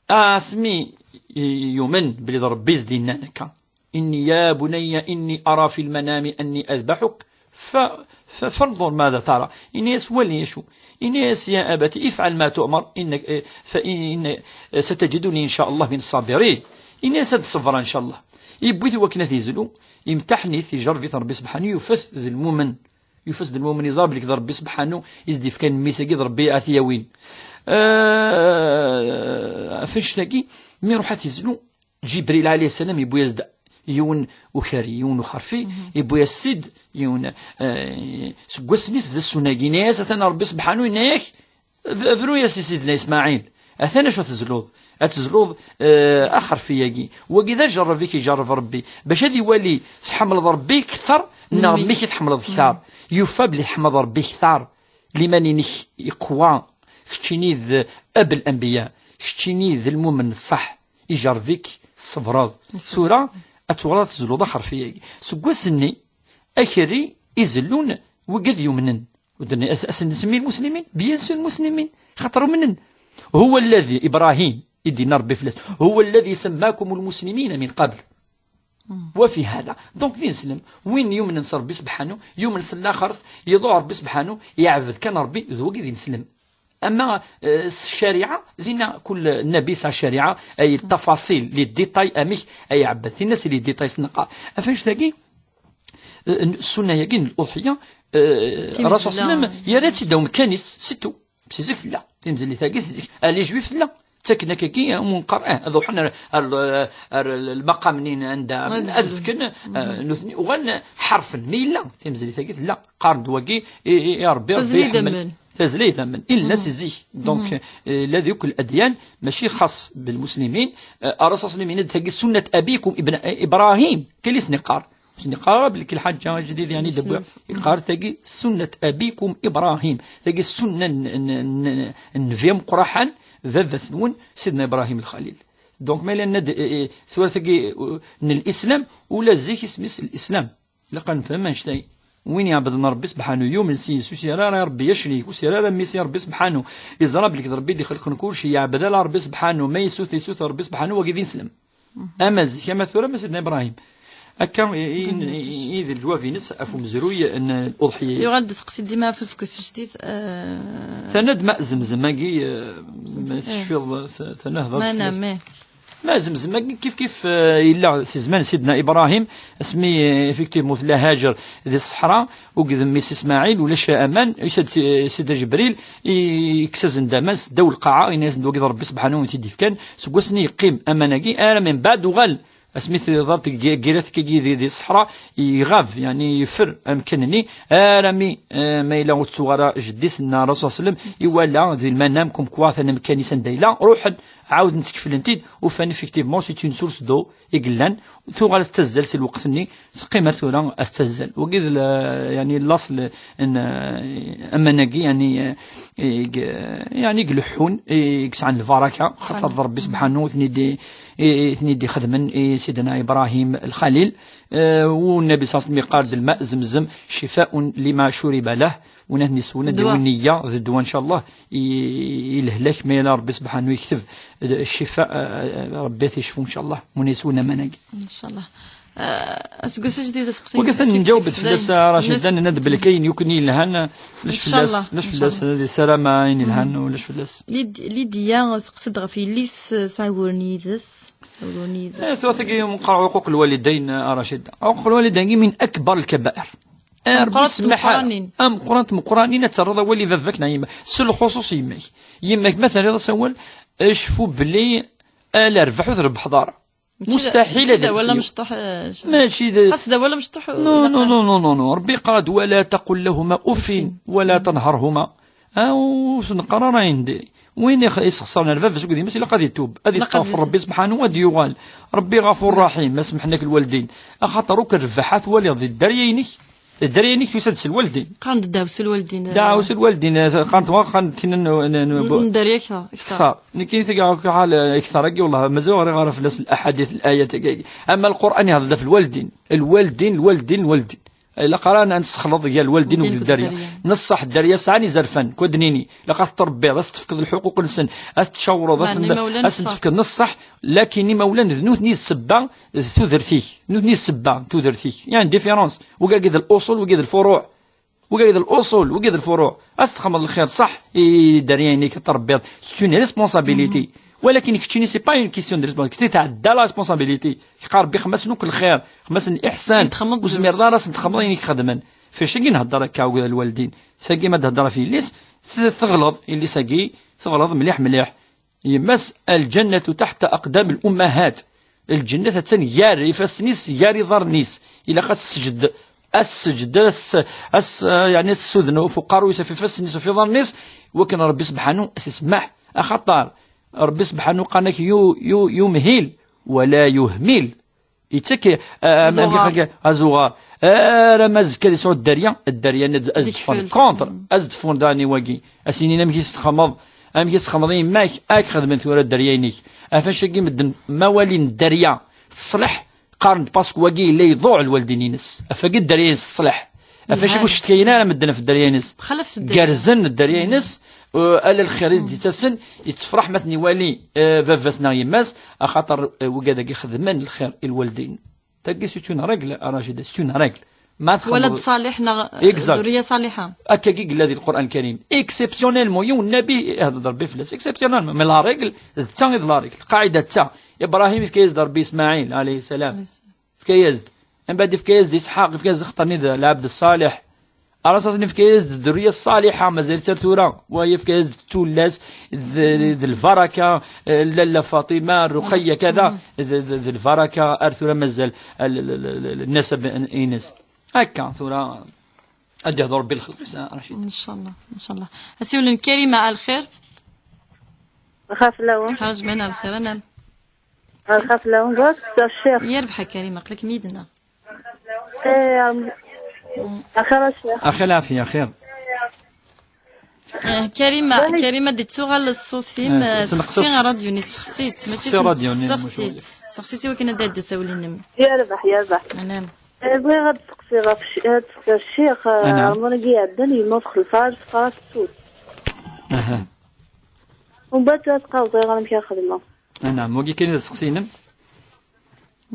Asmi i-, yumen belli d Ṛebbi i s-d-yennan akka: "Inni ya bunayya inni ara fil manami anni adbaḥuk, fa, fa, fanḍur mada tara." Ini-as: "Wali acu." Ini-as: "Ya abati ifɛal ma tu'mar, innak, eh, fa in, in, eh, satajiduni in ca Allah min ṣṣabirin." Ini-as ad ṣebreɣ in ca Allah. Yewwi-t i wakken ad t-yezlu, imtaḥen-it, ijerreb-it Ṛebbi sebḥanu, yufa-t d lmumen. Yufa-t d lmumen, iẓer belli d Ṛebbi sebḥanu i s-d-ifkan mmi-s-agi, d Ṛebbi a t-yawin. Eh, ɣef annect-agi, mi iruḥ ad t-yezlu, Ǧibril ɛalayhi ssalam yewwi-as-d yiwen ukari, yiwen uxerfi, yewwi-as-t-id, yiwen, eh, seg wass-nni tebda ssunna-agi. Ini-as, atan Ṛebbi sebḥanu yenna-yak, b-, bru-yas i Sidna Ismaɛil. Atan acu ad tezluḍ. Ad tezluḍ, eh, axerfi-agi. Wagi d ajerreb i k-ijerreb Ṛebbi. Bac ad iwali tḥemmleḍ Ṛebbi kter neɣ mmi-k i tḥemmleḍ kter. Yufa belli tḥemmleḍ Ṛebbi kter. Liman-inek iqwa. Keččini d ab l-anbiya. Keččini d lmumen ṣṣeḥ. Ijerreb-ik, tṣebreḍ. Tura ad tuɣaleḍ ad tezluḍ axerfi-agi. Seg wass-nni, akerri i zellun wigad yumnen. Ur d-nni-, ad, ad sen-nsemmi lmuslimin? Bien sûr lmuslimin, xaṭer umnen. Huwa alladhi, Ibrahim, i d-yenna Ṛebbi fell-as, huwa alladhi sammakum lmuslimina min qabl. Wa fi hada. Donc, d ineslem. Win yumnen s Ṛebbi sebḥanu, yumen s laxert, iḍuɛ Ṛebbi sebḥanu, iɛbed kan Ṛebbi, d wagi d ineslem. Ama, eh, s ccariɛa, dinna kul nnabi yesɛa ccariɛa, ay ttafaṣil, les détails, amek ay iɛebbed. Tinna c'est les détails s neqqar. Ɣef annect-agi, eh, n-, ssunna-agi n l'uḍḥiyya, eh, Rasul sallam yerra-tt-id a umkan-is, c'est tout. Si zik tella. Timezlit-agi si zik. Ah, les juifs tella. Ttaken akkagi, eh, um nqar, eh, ad ruḥen ar, ar, ar lmaqam-nni anda ad fken, eh, nutni uɣalen ḥerfen. Mi yella, timezlit-agi tella. Qqaren-d wagi, i, i, i Ṛebbi, Ṛebbi iḥemmel. Tazla idammen. Illa si zik. Donc, eh, la di yakk l'adyan, mačči xas belmuslimin. Eh, Rasul sallam yenna-d tagi sunnat abikum ibn, eh, Ibrahim. Kil isni qqar. Ur sen-yeqqar ara belli lḥaǧa ajdid, yeɛni, d abwa. Yeqqar tagi sunnat abikum Ibrahim. Tagi ssunna n, n, n, n nnbi ameqqraḥan, baba-twen, Sidna Ibrahim Lxalil. Donc, ma yella nenna-d, eh, eh, tura tagi, eh, n l'islam, ula zik isem-is l'islam. Ilaq ad nefhem annect-a. Win iɛebden Ṛebbi sebḥanu, yumen s yes, ur s-yerra ara i Ṛebbi acrik, ur s-yerra ara mmi-s i Ṛebbi sebḥanu, iẓra belli d Ṛebbi i d-ixelqen kullec, iɛbed ala Ṛebbi sebḥanu, ma yessuter, yessuter Ṛebbi sebḥanu, wagi d ineslem. Ama zik, ama tura, ama Sidna Ibrahim. Akka i, i, i, i d lǧwab-ines ɣef umezruy n l'uḍḥiyya. Yuɣal-d useqsi dima ɣef useggas ajdid, eh, Tenna-d ma zemzem-agi, eh, ma tecfiḍ, t-, tenna hḍeṛ fell-as. Ma zemzem-agi kif kif, eh, yella si zman Sidna Ibrahim, asmi, eh, effectivement tella Haǧer di ṣṣeḥra, akked mmi-s Ismaɛil, ulac aman, yusa-d si-, Sidna Ǧebril, i-, yekkes-asen-d aman s ddaw lqaɛa, yenna-yasen-d wagi d Ṛebbi sebḥanu i t-id-ifkan, seg wass-nni yeqqim aman-agi, armi mbeɛd uɣal, asmi teḍra tg-, tgira-t akkagi di, di ṣṣeḥra, iɣab, yeɛni yeffer amkan-nni, armi, eh, ma yella ur tettuɣ ara jeddi-s neɣ Rasul sallam, iwala di lmanam, comme quoi atan amkan-is anda yella, ruḥen, Ɛawden skeflen-t-id, ufan effectivement c'est une source d'eau i yellan, tuɣal tettazzal si lweqt-nni, teqqim ar tura ad tettazzal. Wagi d la-, yani, laṣel n, eh, aman-agi, yani, eh, i g-, yani, i ileḥḥun, i yesɛan lbaraka, xaṭer d Rebbi sebḥanu i ten-id-, i, i ten-id-ixedmen i Sidna Ibrahim Lxalil, eh, u Nnabi ṣalla Llahu ɛalayhi wa sallam yeqqar-d: "Lma' Zemzem, cifa'un lima curiba lah", win ad ten-yeswen ad d-yawi nniya d ddwa, ncallah, i, i lehlak, ma yella Rebbi sebḥanu yekteb, eh, ccifa, eh, eh, Rebbi ad t-yecfu, ncallah, win yeswen aman-agi. Ncallah. Eh, aseggas ajdid aseqsi. Wagi atan nǧaweb-d fell-as, a Racida, nenna-d belli kayen yukin yelhan, ulac fell-as, ncallah, ulac fell-as, ncallah. Ad yessaram ayen yelhan, ulac fell-as. Lid-, Lidya seqsi-d ɣef yelli-s, eh, tesɛa uguren yid-s, uguren yid-s. Eh, tura tagi meqqar uquq lwalidayn, a Racida. Uquq lwalidayn min akbar lkabair. Eh, Rebbi meqqrant yesmaḥ-aɣ. Tmeqqranin. Ameqqrant tmeqqranin ad terreḍ awal i baba-k neɣ yemma-k. S lxuṣuṣ yemma-k. Yemma-k ma terriḍ-as awal, acfu belli ala rrbeḥ ur trebḥeḍ ara. Mačči d, mustaḥil mačči ad d awal amecṭuḥ, eh, mačči d, xas d awal amecṭuḥ, no, no, no, no, no, no. Rebbi yeqqar-d: "ولا تقل لهما أف ولا تنهرهما". Ah, ur s-neqqar ara ayen diri. Win ix-, yesxeṣren ar baba-s akked yemma-s, ilaq ad itub, ad ilaq ad yesteɣfer itub. Rebbi sebḥanu, ad d-yuɣal. Rebbi ɣafur raḥim, ad semḥen-ak lwaldin. Axaṭer akk rrbeḥ ad twaliḍ di dderya-inek, di dderya-inek tusa-d s lwaldin. Qqaren-d ddeɛwessu lwaldin, eh. Ddeɛwessu lwaldin, eh, qqaren-t, qqaren-t tin n, n, n, n dderya kter, kter. Kter. Nekk i tga ḥal, eh, kter-agi, wallah, mazal ɣriɣ ara fell-as laḥadit, layat-agi. Ama Lqur'an ihder-d ɣef lwaldin. Lwaldin, lwaldin, lwaldin. Ilaq ara ad nessexleḍ gar lwaldin akked dderya. Dderya. Neṣṣaḥ, dderya sɛan izerfan, kwa d-nini. Ilaq ad t-tṛebbiḍ, ad s-tefkeḍ lḥuquq-nsen, ad t-tcawreḍ, ad sen-, ad sen-tefkeḍ neṣṣaḥ, lakin imawlan d nutni ssebba d tudert-ik, nutni ssebba d tudert-ik. Il y a une différence. Wigagi d l'uṣul, wigi d lfuruɛ. Wigagi d l'uṣul, wigi d lfuruɛ. Ad s-txedmeḍ lxir, ṣaḥ, i dderya-inek ad t-tṛebbiḍ. C'est une responsabilité. Walakin keččini, c'est pas une question de responsabilité. Keččini tɛedda la responsabilité. Yeqqar Rebbi xdem-asen akk lxir, xdem-asen liḥsan. Ur tezmireḍ ara ad sen-txedmeḍ ayen i k-xedmen. F acu-agi nhedder akka akked lwaldin? Tagi ma d-hedder ɣef yelli-s, t-, teɣleḍ, yelli-s-agi, teɣleḍ mliḥ mliḥ. Yemma-s, الجنة تحت أقدام الأمهات. Lǧennet attan gar ifassen-is, gar iḍarren-is. Ilaq ad tesseǧed, ad tesseǧed, ad s-, ad s-, yeɛni ad tessuden ɣef uqerruy-is, ɣef ifassen-is, ɣef iḍarren-is, wakken Rebbi sebḥanu ad s-isemmeḥ. Axaṭer Rebbi sebḥanu qqaren-ak yu-, yu-, yumhil, wala yuhmil. Yettak, eh, am-, azuɣer. Amek i qqaren, azuɣer. Arama azekka ad yesɛu dderya, dderya-nni ad, ad s-d-ffɣen contre, ad s-d-ffɣen daɣen i wagi. Ad s-inin amek i s-txedmeḍ, amek i s-txedmeḍ i yemma-k, ad k-xedmen tura dderya-inek. Ɣef wacu-agi medden ma walin dderya teṣleḥ, qqaren-d parce que wagi yella iḍuɛ lwaldin-ines. Ɣef wagi dderya-ines teṣleḥ. Ɣef wacu ur cetkayen ara medden ɣef dderya-ines. Gerrzen dderya-ines, uh, ala lxir i d-yettasen, yettefraḥ ma ten-iwali, uh, baba-s neɣ yemma-s, axaṭer, uh, wigad-agi xedmen lxir i lwaldin. Tagi, c'est une règle, a Racida, c'est une règle. Ma txedmeḍ walad ṣaliḥ neɣ, eh, exact. Ddurriya ṣaliḥa. Akkagi i yella di Lqur'an Lkarim. Exceptionnellement, yiwen nnabi ihder-d Rebbi fell-as. Exceptionnellement. Mais la règle, d ta i d la règle. Lqaɛida d ta. Ibrahim yefka-yas-d Rebbi Ismaɛil, alayhi salam. Alayhi salam. Yefka-yas-d. Mbeɛd yefka-yas-d Isḥaq, yefka-yas-d axeṭṭer-nni d lɛebd ṣṣaliḥ. Aras-asen yefka-yas-d ddurriya ṣṣaliḥa, mazal-tt ar tura. Wa yefka-yas-d tullas d, d lbaraka, eh, Lalla Faṭima, Ruqayya, kada, d, d, d lbaraka ar tura mazal, eh, l-, l-, l-, l-, nnasab-ines. Akka, tura, ad d-ihder Rebbi lxelq-is, a Racid. Ncallah, ncallah. Asiwel n Karima, a lxir. Xaf lawen. Xaraj mana a lxir, anam. Xaf lawen, bɣiɣ ad d-sqsiɣ ccix. Yerbeḥ a Karima, aql-ikem yid-neɣ. Eh, am-, axir a ccix. Axir lɛafiya, axir. Eh, Karima, Karima, ad d-ittuɣal ṣṣut-im, eh, seqsi ṛṛadyu-nni, seqsi-tt, mačči seqsi ṛṛadyu-nni, seqsi-tt. Seqsi-tt i wakken ad d-iɛeddu usawal-nnem. Yerbeḥ, yerbeḥ. Anam. Eh, bɣiɣ ad d-seqsiɣ ɣef cci-, ad d-seqsiɣ ccix, eh, Ṛemḍan-agi iɛeddan, yemma-s xelfeɣ-as, teqqar-as ttut. Aha. Umbeɛd tura teqqar-d ẓriɣ amek ara xedmeɣ. Anam, wagi kan i d aseqsi-inem?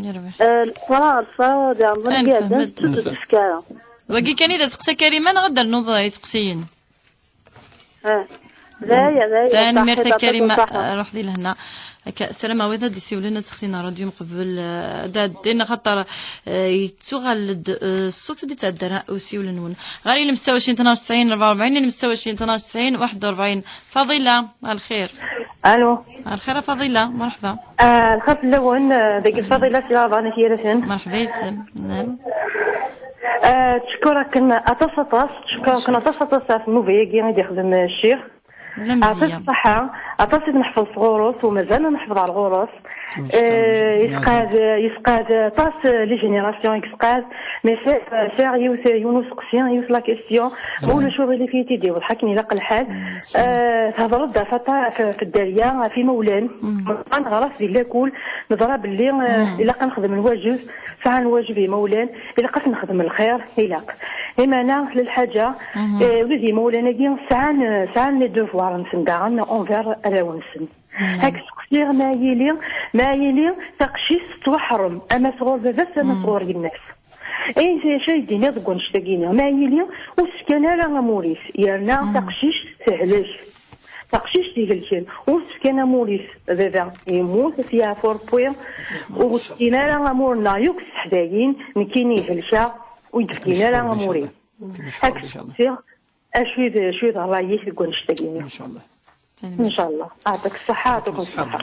Yerbeḥ. Eh, leqrar, leqrar di Ṛemḍan-agi iɛeddan, ttut ur d-tefki ara. Wagi kan i d aseqsi a Karima neɣ ad d-ternuḍ iseqsiyen? Eh, d aya, d aya. Tanemmirt a Karima, ṣaḥit. Ruḥ di lehna. Akka, ssarameɣ wid ad d-isiwlen ad sexsin ṛṛadyu mqebel, eh, ad d-ɛeddin, axaṭer, eh, yettuɣal-d, eh, ṣṣut ur d-yettɛeddi ara usiwel-nwen. Ɣer ilem ssetta u ɛecrin tnac tesɛin rebɛa u rebɛin, ilem ssetta u ɛecrin tnac tesɛin waḥed u rebɛin. Faḍila, a lxir. Alo. A lxir a Faḍila, merḥba. Ah, lxir fell-awen, eh, dagi Faḍila si Larebɛa n At Yiraten. Merḥba yes-m. Naam. Ah, ttcekkureɣ-ken aṭas, aṭas. Ttcekkureɣ-ken aṭas, aṭas ɣef nnuba-agi i d-ixdem, eh, ccix. La mziyya. Aṭas ṣṣeḥḥa, aṭas i d-neḥfeḍ sɣur-s, u mazal neḥfeḍ ar ɣur-s. Yesqad, yesqad aṭas, les générations i yesqad, mais sɛiɣ yiwet, yiwen useqsi, yiwet la question, ma ulac uɣilif i yi-t-id-iwḍeḥ akken ilaq lḥal. Tehḍeḍ-d ɣef aṭas, ɣef dderya, ɣef imawlan. Meqqar neɣra-t di lakul, neẓra belli ilaq ad nexdem lwajeb, sɛan lwajeb yimawlan, ilaq ad nexdem lxir, ilaq. Imana lḥaǧa, ula d yimawlan-agi sɛan, sɛan les devoirs-nsen daɣen envers arraw-nsen. Ad k-sseqsiɣ ma yili, ma yili taqcict tettwaḥrem, ama sɣur baba-s, ama sɣur yemma-s. Ayen acu ay d-tiniḍ deg wanect-agi-nni? Ma yili ur s-fkan ara amur-is, yerna taqcict tehlek. Taqcict ihelken, ur s-fkan amur-is, baba yemmut, ad t-yeɛfu Rebbi, ur s-fkin ara amur-nneɣ yakk s teḥdayin, nekkini helkeɣ, ur yi-d-fkin ara amur-is. Ad k-sseqsiɣ, acu i d, acu i d ṛṛay-ik deg wanect-agi-nni? Ncallah. Ncallah. Ɛṭik ṣṣeḥḥa, ɛṭikum ṣṣeḥḥa.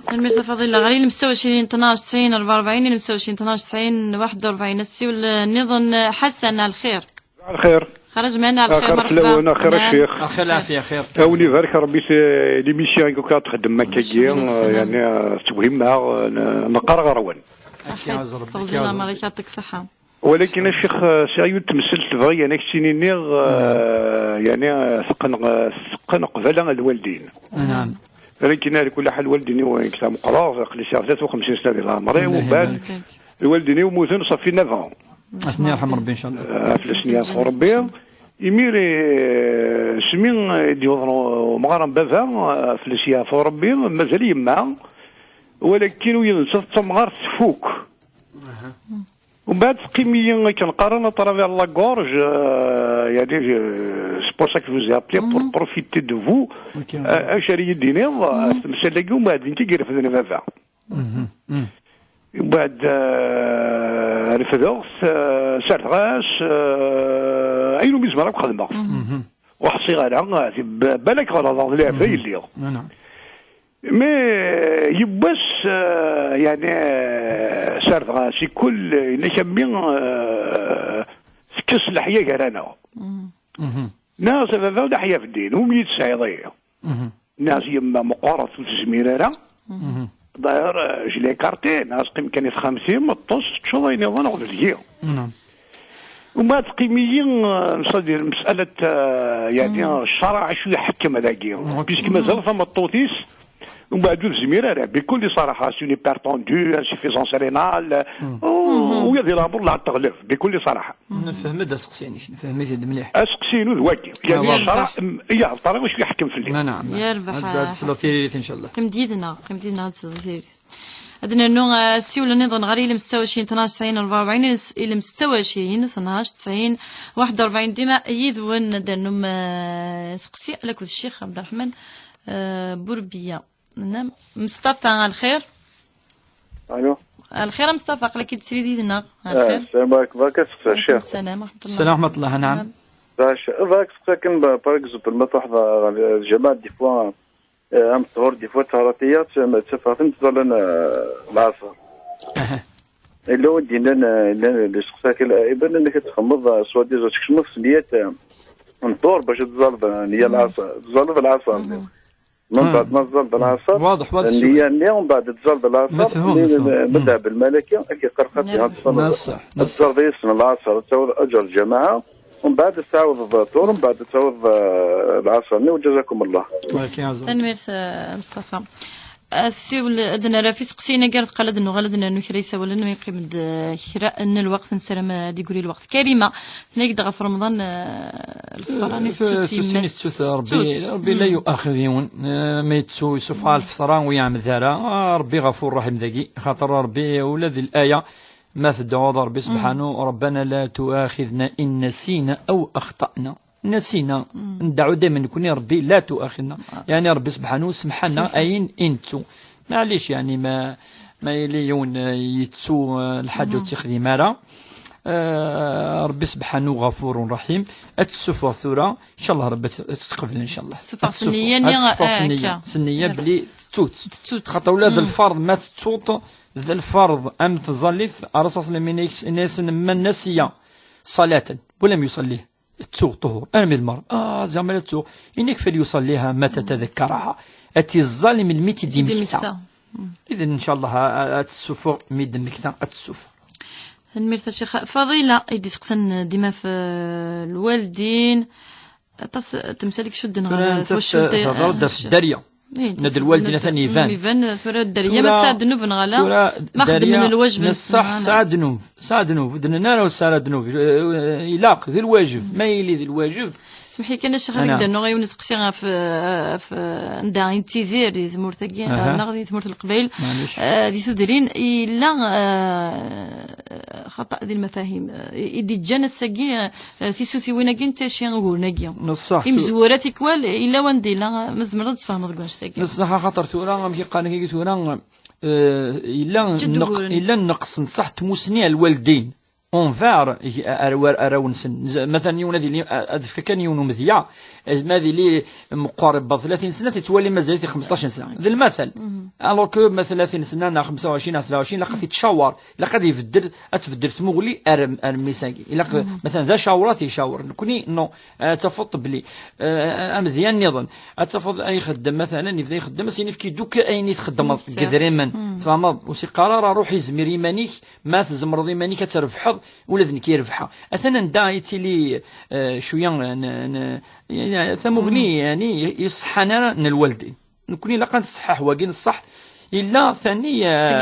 Tanemmirt a Faḍila. Ɣer ilem setta u ɛecrin tnac tesɛin rebɛa u rebɛin, ilem setta u ɛecrin tnac tesɛin waḥed u rebɛin. Assiwel, eh, nniḍen, eh, Ḥasan, ɛelxir. Ɛelxir. Xraj mana ɛelxir, merḥba. Fell-awen, axir a ccix. Axir lɛafya, axir. A wen-ibarek Ṛebbi s, eh, l'émission i akk ad txeddem akkagi, eh, yani, eh, tettwehhimeɣ, eh, n-, neqqar ɣer-wen. Ṣaḥit, Faḍila, merḥba, ɛṭik ṣṣeḥḥa. Walakin a ccix, eh, sɛiɣ yiwet tmesselt bɣiɣ ad k-tt-iniɣ, eh, yani, eh, teqqen, eh, teqqen qbala lwaldin. Naɛam. Walakin ɛla kulli ḥal lwaldin-iw nekk tameqqreɣ, aql-i sɛiɣ tlata u xemsin sna di leɛmer-iw, u mbeɛd lwaldin-iw mmuten ṣaffi neuf ans. Ad ten-yerḥem Rebbi, ncallah. Eh, fell-asen yeɛfu Rebbi. Imir, eh, smi, eh, i d-yuḍen umɣar n baba, eh, fell-as yeɛfu Rebbi, mazal yemma, walakin ula d nettat d tamɣart tfuk. Umbeɛd teqqim-iyi akken qqaren à travers la gorge, euh, yani, euh, c'est pour ça que je vous ai appelé, pour profiter de vous. Ok. Euh, acu ara yi-d-tiniḍ, euh, s temsal-agi, umbeɛd d nekk i irefden baba. Umbeɛd, euh, refdeɣ-t, euh, serdeɣ-as, euh, ayen umi zemreɣ akk xedmeɣ. Ur ḥṣiɣ ara, euh, balak ɣelḍeɣ, d leɛtab i lliɣ. Mais yiwwas, euh, yani, euh, serdeɣ-as i kul, yenna-k a mmi, euh, tekkes leḥya gar-aneɣ. Neɣ s a baba leḥya beddin, umi yi-tesɛiḍ ihi? Neɣ s yemma meqqret ur tezmir ara. D'ailleurs, euh, je l'ai écarté, neɣ s qqim kan i texxamt-im, ṭṭes, teččeḍ ayen iḍen ɣef deg-i. Umbeɛd teqqim-iyi, euh, c'est-à-dire, مسألة, euh, يعني، الشرع acu iḥekkem dagi. Puisque mazal tameṭṭut-is, umbeɛd ur tezmir ara. بكل صراحة, c'est une hypertendue, insuffisance rénale, u yad ilabur la teɣleb, بكل صراحة. Nefhem-d aseqsi-inek, nefhem-it-id mliḥ. Aseqsi-inu d wagi. Yani, ccṛeɛ, m-, ya, ṭṭariq acu iḥekkem fell-i. Naɛam. Yerbeḥ, ad tesleḍ tiririt, ncallah. Qqim-d yid-neɣ, qqim-d yid-neɣ ad tesleḍ tiririt. Ad nernu, eh, assiwel nniḍen ɣer ilem setta u ɛecrin tnac tesɛin rebɛa u rebɛin, ilem setta u ɛecrin tnac tesɛin waḥed u rebɛin. Dima yid-wen ad d-nernum, eh, seqsi, akked Ccix Ɛebderreḥman, eh, Burbiya. Nna Msṭafa, ɛelxir? Alo. Ɛelxir a Msṭafa, aql-ak-id srid yid-neɣ. Ɛelxir. Sslam ɛelkum, bɣiɣ ad seqsiɣ Ccix. Ɛelxir sslam wa ṛeḥmeṭullah. Sslam wa ṛeḥmeṭullah, naɛam. Bɣiɣ ad seqsiɣ kan, par exemple, ma truḥeḍ ɣer lǧameɛ, des fois, Eh, am ṭṭhur, des fois, ttɛaraḍ-iyi, ttafeɣ-ten ttẓallan, eh, lɛaṣer. Yella win d-yennan, eh, llan, eh, isteqsa-k, eh, iban amek ad txemmeḍ, eh, swadizan tkecmeḍ s nniyat, eh, n ṭṭhur bac ad tẓalleḍ, eh, nniya lɛaṣer, tẓalleḍ lɛaṣer. Mbeɛd ma tẓalleḍ lɛaṣer, nniya-nni, mbeɛd ad tẓalleḍ lɛaṣer, ma d-ɛeb lmalaki, ad k-iqqar xaṭi, ad tẓalleḍ, ad tẓalleḍ yis-sen lɛaṣer, ad tawiḍ aǧer lǧamaɛa. Umbeɛd ad tɛawdeḍ ṭhur, umbeɛd ad tawiḍ, eh, lɛaṣer-nni, وجزاكم الله. Tanemmirt, eh, Msṭafa. Assiwel, ad nerr ɣef iseqsiyen-agi ar deqqal, ad nuɣal ad nernu kra isawalen, mi yeqqim-d, eh, kra n lweqt, nessaram ad d-igri lweqt. Karima, tenna-ak-d ɣef Remḍan, eh, lfeṭra-nni tettut yemma-s. Tettut, Rebbi, Rebbi la yu'axid yiwen, eh, ma yettu, yessufeɣ lfeṭra ur iɛemmed ara. Ah, Rebbi ɣafur raḥim dagi, xaṭer Rebbi ula di laya, ma tedɛuḍ Rebbi sebḥanu, ربنا لا تؤاخذنا إن نسينا أو أخطأنا. Nasina, ndeɛɛu daymen nekni, Rebbi, la tu'axidna. Yani, Rebbi sebḥanu, semḥ-aneɣ ayen i nettu. Maɛlic, yani, ma, ma yili yiwen, eh, yettu, eh, lḥaǧa ur tt-ixdim ara, eh, Rebbi sebḥanu ɣafurun raḥim, ad tessufeɣ tura, ncallah Rebbi ad t-, ad t-teqbel, ncallah. Ad tessufeɣ s nniya-nni, ad tessufeɣ s nniya, s nniya belli tettut. Tettut. Xaṭer ula d lferḍ ma tettuḍ, d lferḍ am tẓallit, Ṛṛasul ṣalla Llahu ɛalayhi wa sallam yenna-yasen: من نسي صلاة ولم يصلها Ttuɣ ṭuhur, armi d lmer. Ah, zeɛma la ttuɣ. Inek fel yusalliha ma tatadakaraha. Ad tiẓẓal melmi tt-id-imekta. Id-imekta. Iden, ncallah, ad tessufeɣ mi d-mmekta, ad tessufeɣ. Tanemmirt a Ccix. Faḍila, i d-iseqsan dima f lwaldin. Aṭas temsal i icudden ɣer twacult. Tura nettat tehḍer-d ɣef dderya. Nna d lwaldin atan iban. Iban, tura dderya ma tesɛa ddnub neɣ ala. Ma xedmen lwajeb-nsen, neṣṣaḥ, tesɛa ddnub. Tesɛa ddnub, ur d-nenna ara ur tesɛi ara ddnub. Eh, ilaq, d lwajeb. Ma yili d lwajeb. Semḥ-iyi kan a Ccix, ad ak-d-rnuɣ yiwen useqsi ɣef, ɣef anda i nettidir di tmurt-agi, neɣ di tmurt n Leqbayel. Eh, di tudrin, yella, eh, xaṭa di lmafahim, eh, i d-iǧǧan ass-agi, eh, tisutiwin-agi n taci uguren-agi. Neṣṣaḥ. Imezwura tikwal, yella wanda yella, ma tzemreḍ ad d-tesfehmeḍ deg wanect-agi. Neṣṣaḥ, axaṭer tura, amek i qqaren akka tura, eh, yella nneq-, yella nneqs n ṣṣeḥ n tmussni ar lwaldin. Envers, eg-, ar, ar, arraw-nsen. Z-, matalan, yiwen ad yili, a-, ad fk kan yiwen umedya, eh, ma ad yili meqqar, ibba tlatin sna, tettwali mazal-it xmesṭac sna. D lmatal. Alors que ma tlatin sna, neɣ xemsa u ɛecrin, neɣ sebɛa u ɛecrin, ilaq ad t-ittcawer, ilaq ad ibeddel, ad tbeddel tmuɣli ar, ar mmi-s-agi. Ilaq, matalan, d acawer ad t-icawer. Nekni, non, ad tafeḍ belli, eh, amedya nniḍen, ad tafeḍ ad ixeddem, matalan, yebda ixeddem, ad s-yini efk-iyi-d akk ayen i txeddmeḍ deg idrimen. Tfehmeḍ? Ur s-iqqar ara ruḥ izmir iman-ik, ma tzemreḍ iman-ik ad trebḥeḍ, ula d nekk i rebḥeɣ. Atan anda i yettili, eh, cwiya n, n, n, yani, tamuɣli, yani, iṣeḥḥan ara n lwaldin. Nekni ilaq ad nṣeḥḥaḥ wagi n ṣṣeḥ. Illa tani, eh,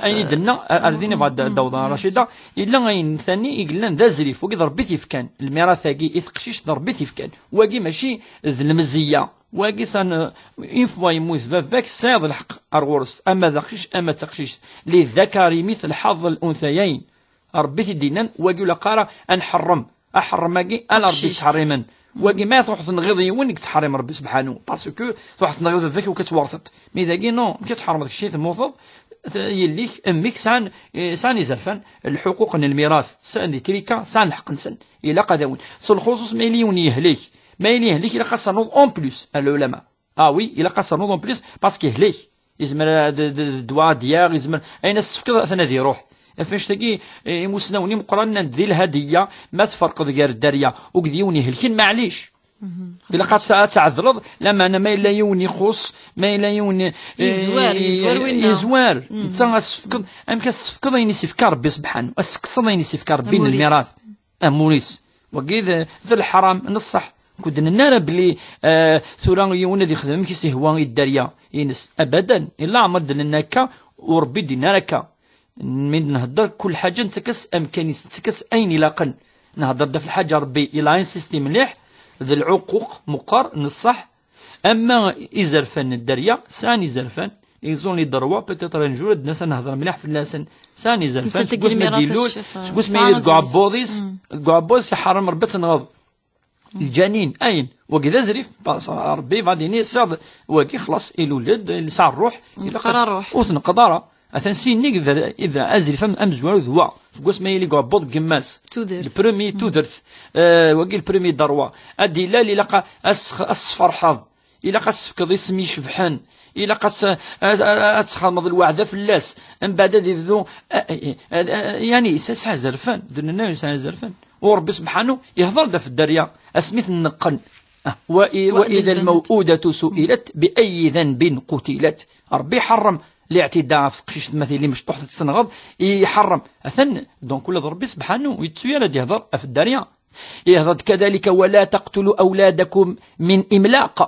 ayen i d-nenna, ar din ibɣa ad d-awḍen Racida, illa ayen tani i yellan d azrif, wagi d Rebbi t-ifkan. Lmirat-agi i teqcict d Rebbi t-ifkan. Wagi mačči d lemzeyya. Wagi san, une fois yemmut baba-k, tesɛiḍ lḥeqq ar ɣur-s, ama d aqcic, ama d taqcict. للذكر مثل حظ الأنثيين. Rebbi t-id-yennan, wagi ur ilaq ara ad nḥerrem. Aḥerrem-agi, ala Rebbi yettḥerrimen. Wagi ma truḥ tenɣiḍ yiwen, i yettḥerrim Rebbi subḥanu. Parce que truḥ tenɣiḍ baba-k, ur k-tettwarteḍ. Mi dagi, non, ma k-tettḥerrmeḍ kečč i temmuteḍ, t-, yelli-k, mmi-k, sɛan, eh, sɛan izerfan, lḥuquq n lmirat, sɛan di trika, sɛan lḥeqq-nsen. Ilaq ad awen. S lxuṣuṣ ma yili yiwen yehlek. Ma yili yehlek, ilaq ad ternuḍ en plus, a lɛulama. Ah oui, ilaq ad ternuḍ en plus, parce que yehlek. Yezmer ad, d, d, d ddwa ad d-yaɣ, yezmer, ayen as-tefkeḍ atan ad iruḥ. Ɣef annect-agi, eh, imusnawen imeqqranen nnan-d di lhadiyya, ma tferqeḍ gar dderya u d yiwen ihelken, maɛlic. Ilaq ad t-, ad tɛedleḍ, lameɛna ma yella yiwen ixuṣ, ma yella yiwen, eh, yezwar, yezwar winna. Yezwar. Netta ad s-tefkeḍ, amek ad s-tefkeḍ ayen i s-ifka Rebbi subḥanu, ad s-tekkseḍ ayen i s-ifka Rebbi n lmirat. Amur-is. Wagi d, d leḥram, n ṣṣeḥ. Ur d-nenna ara belli, eh, tura yiwen ad ixdem amek i s-ihwa i dderya-ines. Abadan, illa ɛmer d-nenna akka, u Rebbi d-yenna ara akka. Mi d-nhedder, kul ḥaǧa nettak-as amkan-is, nettak-as ayen ilaqen. Nhedder-d ɣef lḥaǧa Rebbi, illa insisti mliḥ, d lɛuquq meqqar, n ṣṣeḥ, ama izerfan n dderya, sɛan izerfan, ils ont les droits, peut-être un jour ad d-nas ad nehder mliḥ fell-asen, sɛan izerfan, seg wasmi ad d-ilul, seg wasmi deg uɛebbuḍ-is, deg uɛebbuḍ-is iḥerrem Rebbi ad tenɣeḍ. Lǧanin, ayen, wagi d azrif, parce que Rebbi va dini, saḍ, wagi xlas, ilul-d, yesɛa ṛṛuḥ, ilaq ad, ur tneqqeḍ ara. Atan sinni yebda, yebda azrif am-, amezwaru d wa. Seg wasmi yili deg uɛebbuḍ n yemma-s. Tudert. Le premier, tudert. Eh, wagi le premier droit. Ad d-ilal, ilaq a, a s-, a s-tferḥeḍ. Ilaq a s-tefkeḍ isem icebḥen. Ilaq a s-, a, a, a, ad txedmeḍ lweɛda fell-as. Mbeɛd ad ibdu, a, a, a, a, yani, yesɛa, yesɛa azerfan. D nenna yesɛa azerfan. U Rebbi subḥanu, ihḍer-d ɣef dderya. Asmi ten-neqqen. Ah, wa i-, وإذا الموءودة سئلت بأي ذنب قتلت. Rebbi iḥeṛṛem liɛtida ɣef teqcict ma tili mecṭuḥt ad tessenɣeḍ, iḥeṛṛem. Atan, donc, ula d Rebbi subḥanu, ur yettu ara ad ihḍer ɣef dderya. Ihḍer-d كذلك ولا تقتلوا أولادكم من إملاق.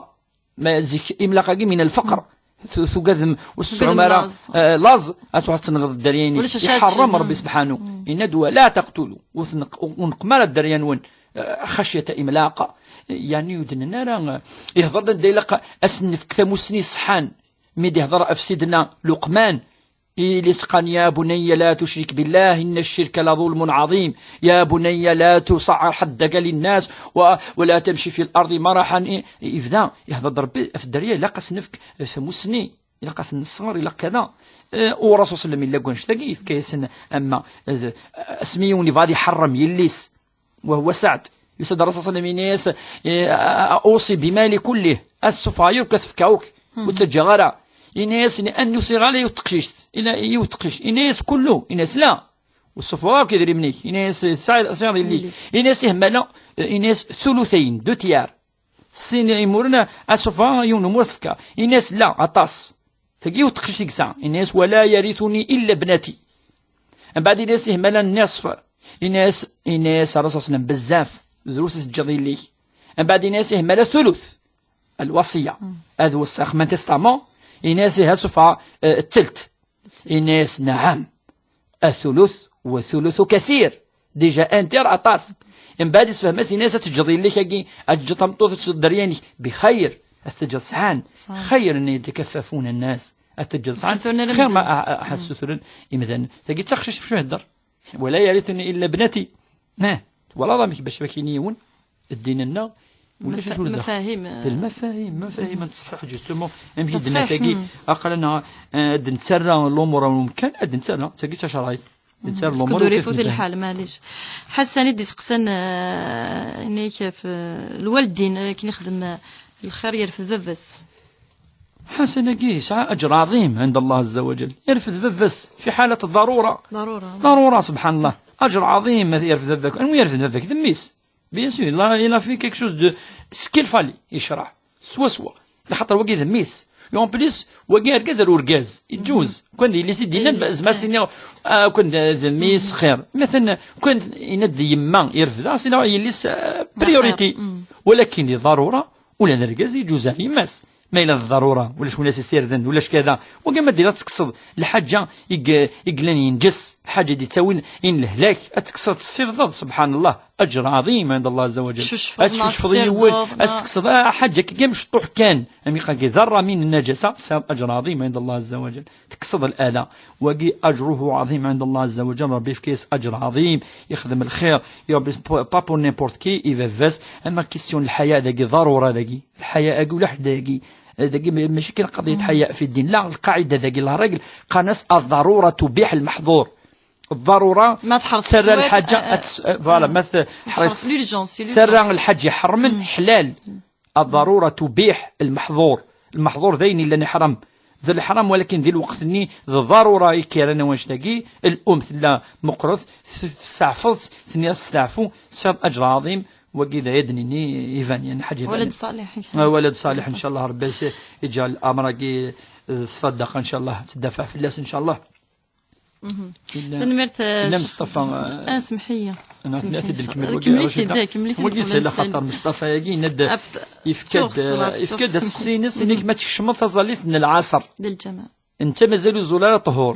Ma zik imlaq-agi من الفقر. Tu-, tugadem, ur tesɛum ara, laẓ, eh, laẓ, ad truḥ ad tenɣeḍ dderya-inek. Iḥeṛṛem Rebbi subḥanu. Yenna-d ولا تقتلوا. Ur tneq-, ur neqqem ara dderya-nwen. Eh, خشية إملاق. Yani ur d-nenna ara, eh, ihḍer-d anda ilaq ad sen-nefk tamussni ṣeḥḥan. Mi d-ihḍer ɣef Sidna Luqman, ili s-qqan: يا بني لا تشرك بالله إن الشرك لظلم عظيم، يا بني لا تصعر خدك للناس و-، ولا تمش في الأرض مرحا. I-, ibda ihḍer-d Rebbi ɣef dderya, ilaq ad s-nefk, eh, tamussni, ilaq ad ten-nesɣer, ilaq kada. Eh, u Rasul sallam illa deg wanect-agi, yefka-yasen, ama, eh, asmi yiwen yebɣa ad iḥeṛṛem yelli-s, وهو سعد. Yusa-d Rasul sallam, yenna-yas, eh, أوصي بمالي كله, ad sufɣeɣ akk, ad t-fkeɣ akk, ur ttaǧǧaɣ ara. Yenna-yas, لأني usiɣ ala yiwet teqcict, ila yiwet teqcict. Yenna-yas, كله, yenna-yas, لا. Ur ssufɣeɣ akk idrimen-ik. Ini-as, tesɛiḍ, tesɛiḍ yelli-k. Yelli. Ini-as, ihmala, eh, ini-as, thuluthayn, deux tiers. Sin imuren, ad ssufɣeɣ yiwen umur tefka. Ini-as, la, aṭas. Tagi yiwet teqcict i yesɛa. Ini-as, wala yarithuni illa bnati. Mbeɛd ini-as, ihmala, nniṣf. Ini-as, ini-as, Ṛṛasul ṣalla Llahu ɛalayhi wa sallam, bezzaf. Drus i teǧǧiḍ yelli-k. Mbeɛd ini-as, ihmala, thuluth. Lwasiya. Ad wesseɣ, ma n testament. Ini-as, ihi, ad ssufɣeɣ, eh, ttelt. Ini-as, naɛam. Athuluth, wa thuluthu kathir. Déjà un tiers aṭas. Mbeɛd issefhem-as, ini-as ad teǧǧeḍ yelli-k-agi, ad teǧǧeḍ tameṭṭut, ad teǧǧeḍ dderya-inek. Bixayr, ad teǧǧeḍ sɛan. Sɛan. Xayr n yetakaffafun nnas. Ad teǧǧeḍ sɛan. Sutren ara xir ma medden. A, a, a, sutren imdanen. Tagi d taqcict f ihedder. Wala yarithuni illa bnati. Nah, twalaḍ amek bac ad ak-yini yiwen? Ddin-nneɣ, ulac acu d mafahim, d lmafahim, mafahim n tṣeḥḥiḥ, justement. Amek i d-tenna tagi, aql-aneɣ, eh, ad nettarra lumuṛ am umkan, ad nettarra, tagi d tacerɛit. Ad nettarra lumuṛ ur ifut lḥal, maɛlic. Ḥasan i d-iseqsan, eh, inek ɣef, eh, lwaldin, eh, akken ixdem, eh, lxir yerfed baba-s. Ḥasan-agi yesɛa أجر عظيم عند الله عز وجل. Yerfed baba-s fi حالة الضرورة. Ḍarura. Ḍarura, subḥan Allah. أجر عظيم yerfed baba-k. Anwa yerfed baba-k? D mmi-s. Bien sûr, il a, il a fait quelque chose de ce qu'il fallait, yecreɛ. Swaswa. Laxaṭer wagi d mmi-s. Et en plus, wagi argaz ar urgaz. Iǧuz. Kan d yelli-s i d-yennan, zma ad s-iniɣ, ah, kan d, d mmi-s xir. Matan, kan yenna-d yemma, yerfed, as-iniɣ yelli-s, ah, priorité. Walakin di ḍarura, ula d argaz iǧuz ar yemma-s. Ma yella d ḍarura, ulac win as isirden, ulac kada. Wagi ma d-ila ad tekkseḍ lḥaǧa i g-, i yellan yenǧes, lḥaǧa i d-ittawin in lehlak, ad tekkseḍ tessirdeḍ, subḥan Allah, أجر عظيم عند الله عز وجل. Ad tcucfeḍ i yiwen, ad tekkseḍ, ah, ḥaǧa akka mecṭuḥ kan, am iqagi ḍarra min nnajasa, tesɛiḍ أجر عظيم عند الله عز وجل. Tekkseḍ lala. Wagi أجره عظيم عند الله عز وجل, Ṛebbi yefka-yas أجر عظيم, yexdem lxir, pas pour n'importe qui, i baba-s, ama question n lḥaya dagi, ḍarura dagi. Lḥaya-agi ulac dagi. Dagi ma-, mačči kan qeḍyat ḥaya fi ddin. La, lqaɛida dagi, la règle, qqaren-as الضرورة تبيح المحظور. Ḍarura terra lḥaǧa, ad tes-, eh, voilà, ma teḥreṣ, terra lḥaǧ iḥermen ḥlal. الضرورة تبيح المحظور. Lmeḥḍur d ayen yellan iḥram. D leḥram, walakin di lweqt-nni d ḍarura i k-yerran i wannect-agi, lum tella meqqret, t-, tseɛfeḍ-tt, tenniḍ steɛfu, tesɛiḍ أجر عظيم, wagi d aya d-nini iban, yani, ḥaǧa iban. Walad ṣaliḥ. Ah, walad ṣaliḥ, ncallah, Ṛebbi s-, iǧɛel amr-agi d ṣṣadaqa, ncallah, teddafaɛ fell-as, ncallah. Tanemmirt, eh, Ccix Meṣṭafa, eh, ah, semḥ-iyi. Semḥ-iyi, ncallah. Kemmel-it-id, kemmel-it-id. Wagi yella xaṭer Meṣṭafa-agi, yenna-d, yefka-d, yefka-d aseqsi-ines, inek ma tkecmeḍ taẓallit n lɛaṣer. D lǧameɛ. Netta mazal ur yeẓẓul ara ṭṭhur.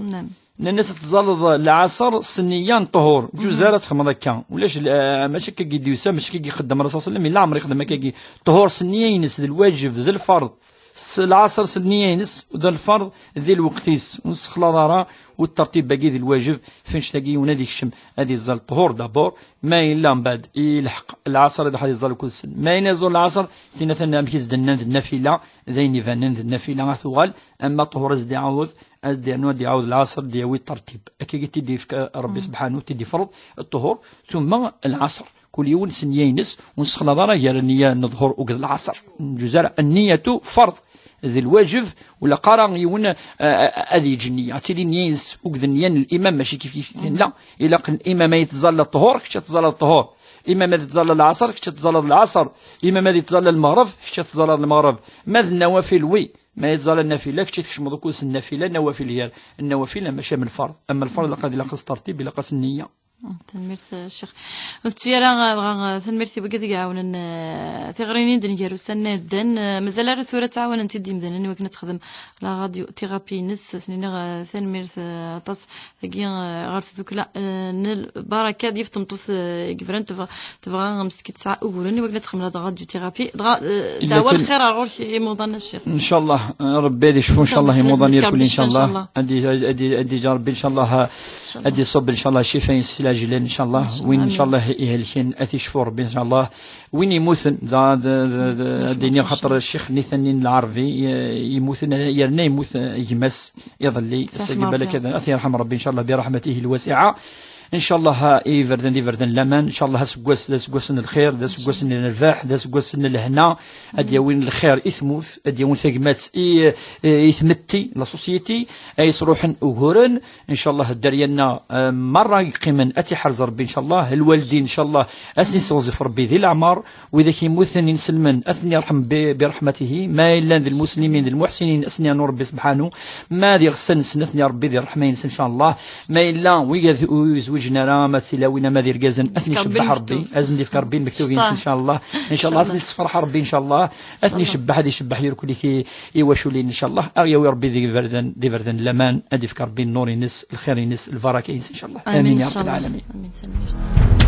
Nnan-as ad teẓẓaleḍ lɛaṣer s nniya n ṭṭhur. Ǧuz ara txedmeḍ akka. Ulac, eh, mačči akka i d-yusa, mačči akka i ixeddem Ṛṛasul ṣalla Llahu ɛalayhi wa sallam, yella ɛmer ixdem akka-agi. Ṭṭhur s nniya-ines d lwajeb, d lferḍ. S lɛaṣer s nniya-ines, d lferḍ di lweqt-is. Ur nessexlaḍ ara, u ṭṭertib-agi d lwajeb, f annect-agi yiwen ad ikcem, ad iẓẓal ṭṭhur d'abord, ma yella mbeɛd ilḥeq lɛaṣer ad iẓẓal ukud-sen. Ma yella iẓẓul lɛaṣer, tina tanna amek i s-d-nnan d nnafila, d ayen ibanen d nnafila ad tuɣal, ama ṭṭhur ad s-d-iɛawed, ad d-yernu ad d-iɛawed lɛaṣer, ad d-yawi ṭṭertib. Akka i t-id-yefka Ṛebbi subḥanahu, t-id-yefreḍ ṭṭhur, tumma lɛaṣer. Kul yiwen s nniya-ines, ur nessexlaḍ ara gar nniya n ḍhur akked lɛaṣer. Neǧǧuz ara, nniyatu ferḍ, d lwajeb, ur ilaq ara yiwen, eh, ad yeǧǧ nniya. Ad tili nniya-ines akked nniya n limam, mačči kif kif tin, la. Ilaq limam ad yettẓalla ṭṭhur, kečč ad tẓalleḍ ṭṭhur. Imam ad yettẓalla lɛaṣer, kečč ad tẓalleḍ lɛaṣer. Imam ad yettẓalla lmeɣreb, kečč ad tẓalleḍ lmeɣreb. Ma d nnawafil, wi. Ma yettẓalla nnafila, kečč ad tkecmeḍ ukud s nnafila, nnawafil gar nnawafil, mačči am lferḍ. Am lferḍ, ilaq ad ilaq s ṭṭertib, ilaq-as nniya. Tanemmirt, eh, Ccix. Ur tettu ara, eh, dɣa, eh, tanemmirt i wigad i iɛawnen, eh, tiɣri-nni d-nger ussan-nni iɛeddan. Eh, mazal ara tura ttɛawanen-t-id yimdanen i wakken ad texdem la radiothérapie-ines. Ad sen-iniɣ, eh, tanemmirt, eh, aṭas. Dagi, eh, ɣer tdukla, eh, n lbaraka, d yiwet tmeṭṭut, eh, i yebran, tebɣa, tebɣa, eh, meskint tesɛa uguren i wakken ad texdem la radiothérapie. Dɣa, eh, dɛwa lxir ar ɣur-k imuḍan, a Ccix. Ncallah, eh, Ṛebbi ad icfu, ncallah, imuḍan irkul, ncallah. Ad i-, ad i-, ad iǧǧ Ṛebbi, ncallah, eh, ad iṣubb, ncallah, ccifa-ines si lɛejlan, ncallah. Win, ncallah, ihelken, ad t-icfu Ṛebbi, ncallah. Win yemmuten, da, da, da, da, ad d-iniɣ xaṭer ccix-nni tanni n Lɛerbi, eh, yemmuten, eh, yerna yemmut, eh, gma-s iḍelli, ass-agi balak ad, ad t-yerḥem Ṛebbi, ncallah, bi raḥmatihi lwasiɛa. Ncallah, i iberdan d iberdan n laman, ncallah aseggas d aseggas n lxir, d aseggas n lerbaḥ, d aseggas n lehna, ad d-yawin lxir i tmurt, ad d-yawin tagmat i, i tmetti, la société, ay yesruḥen uguren. Ncallah dderya-nneɣ, eh, merra yeqqimen ad tt-iḥrez Rebbi, ncallah, lwaldin, ncallah, ad sen-yesseɣzif Rebbi di leɛmer, widak yemmuten inselmen ad ten-yerḥem bi, bi ṛeḥmatihi, ma yellan d lmuslimin d lmuḥsinin ad sen-yernu Rebbi sebḥanu, ma d iɣsan-nsen ad ten-yerr Rebbi di ṛṛeḥma-ines, ncallah. Ma yella wigad ur yezwiǧen ara, ama d tilawin ama d irgazen, ad ten-icebbeḥ Rebbi, ad sen-d-yefk Rebbi lmektub-ines, ncallah. Ncallah ad ten-yessefreḥ Rebbi, ncallah. Ad ten-icebbeḥ, ad icebbeḥ irkul-ik i, i waculin, ncallah. Ad ɣ-yawi Rebbi d iberdan, d iberdan n laman, ad d-yefk Rebbi nnur-ines, lxir-ines, lbaraka-ines, ncallah. Amin, ya Rebbi lɛalamin. Amin.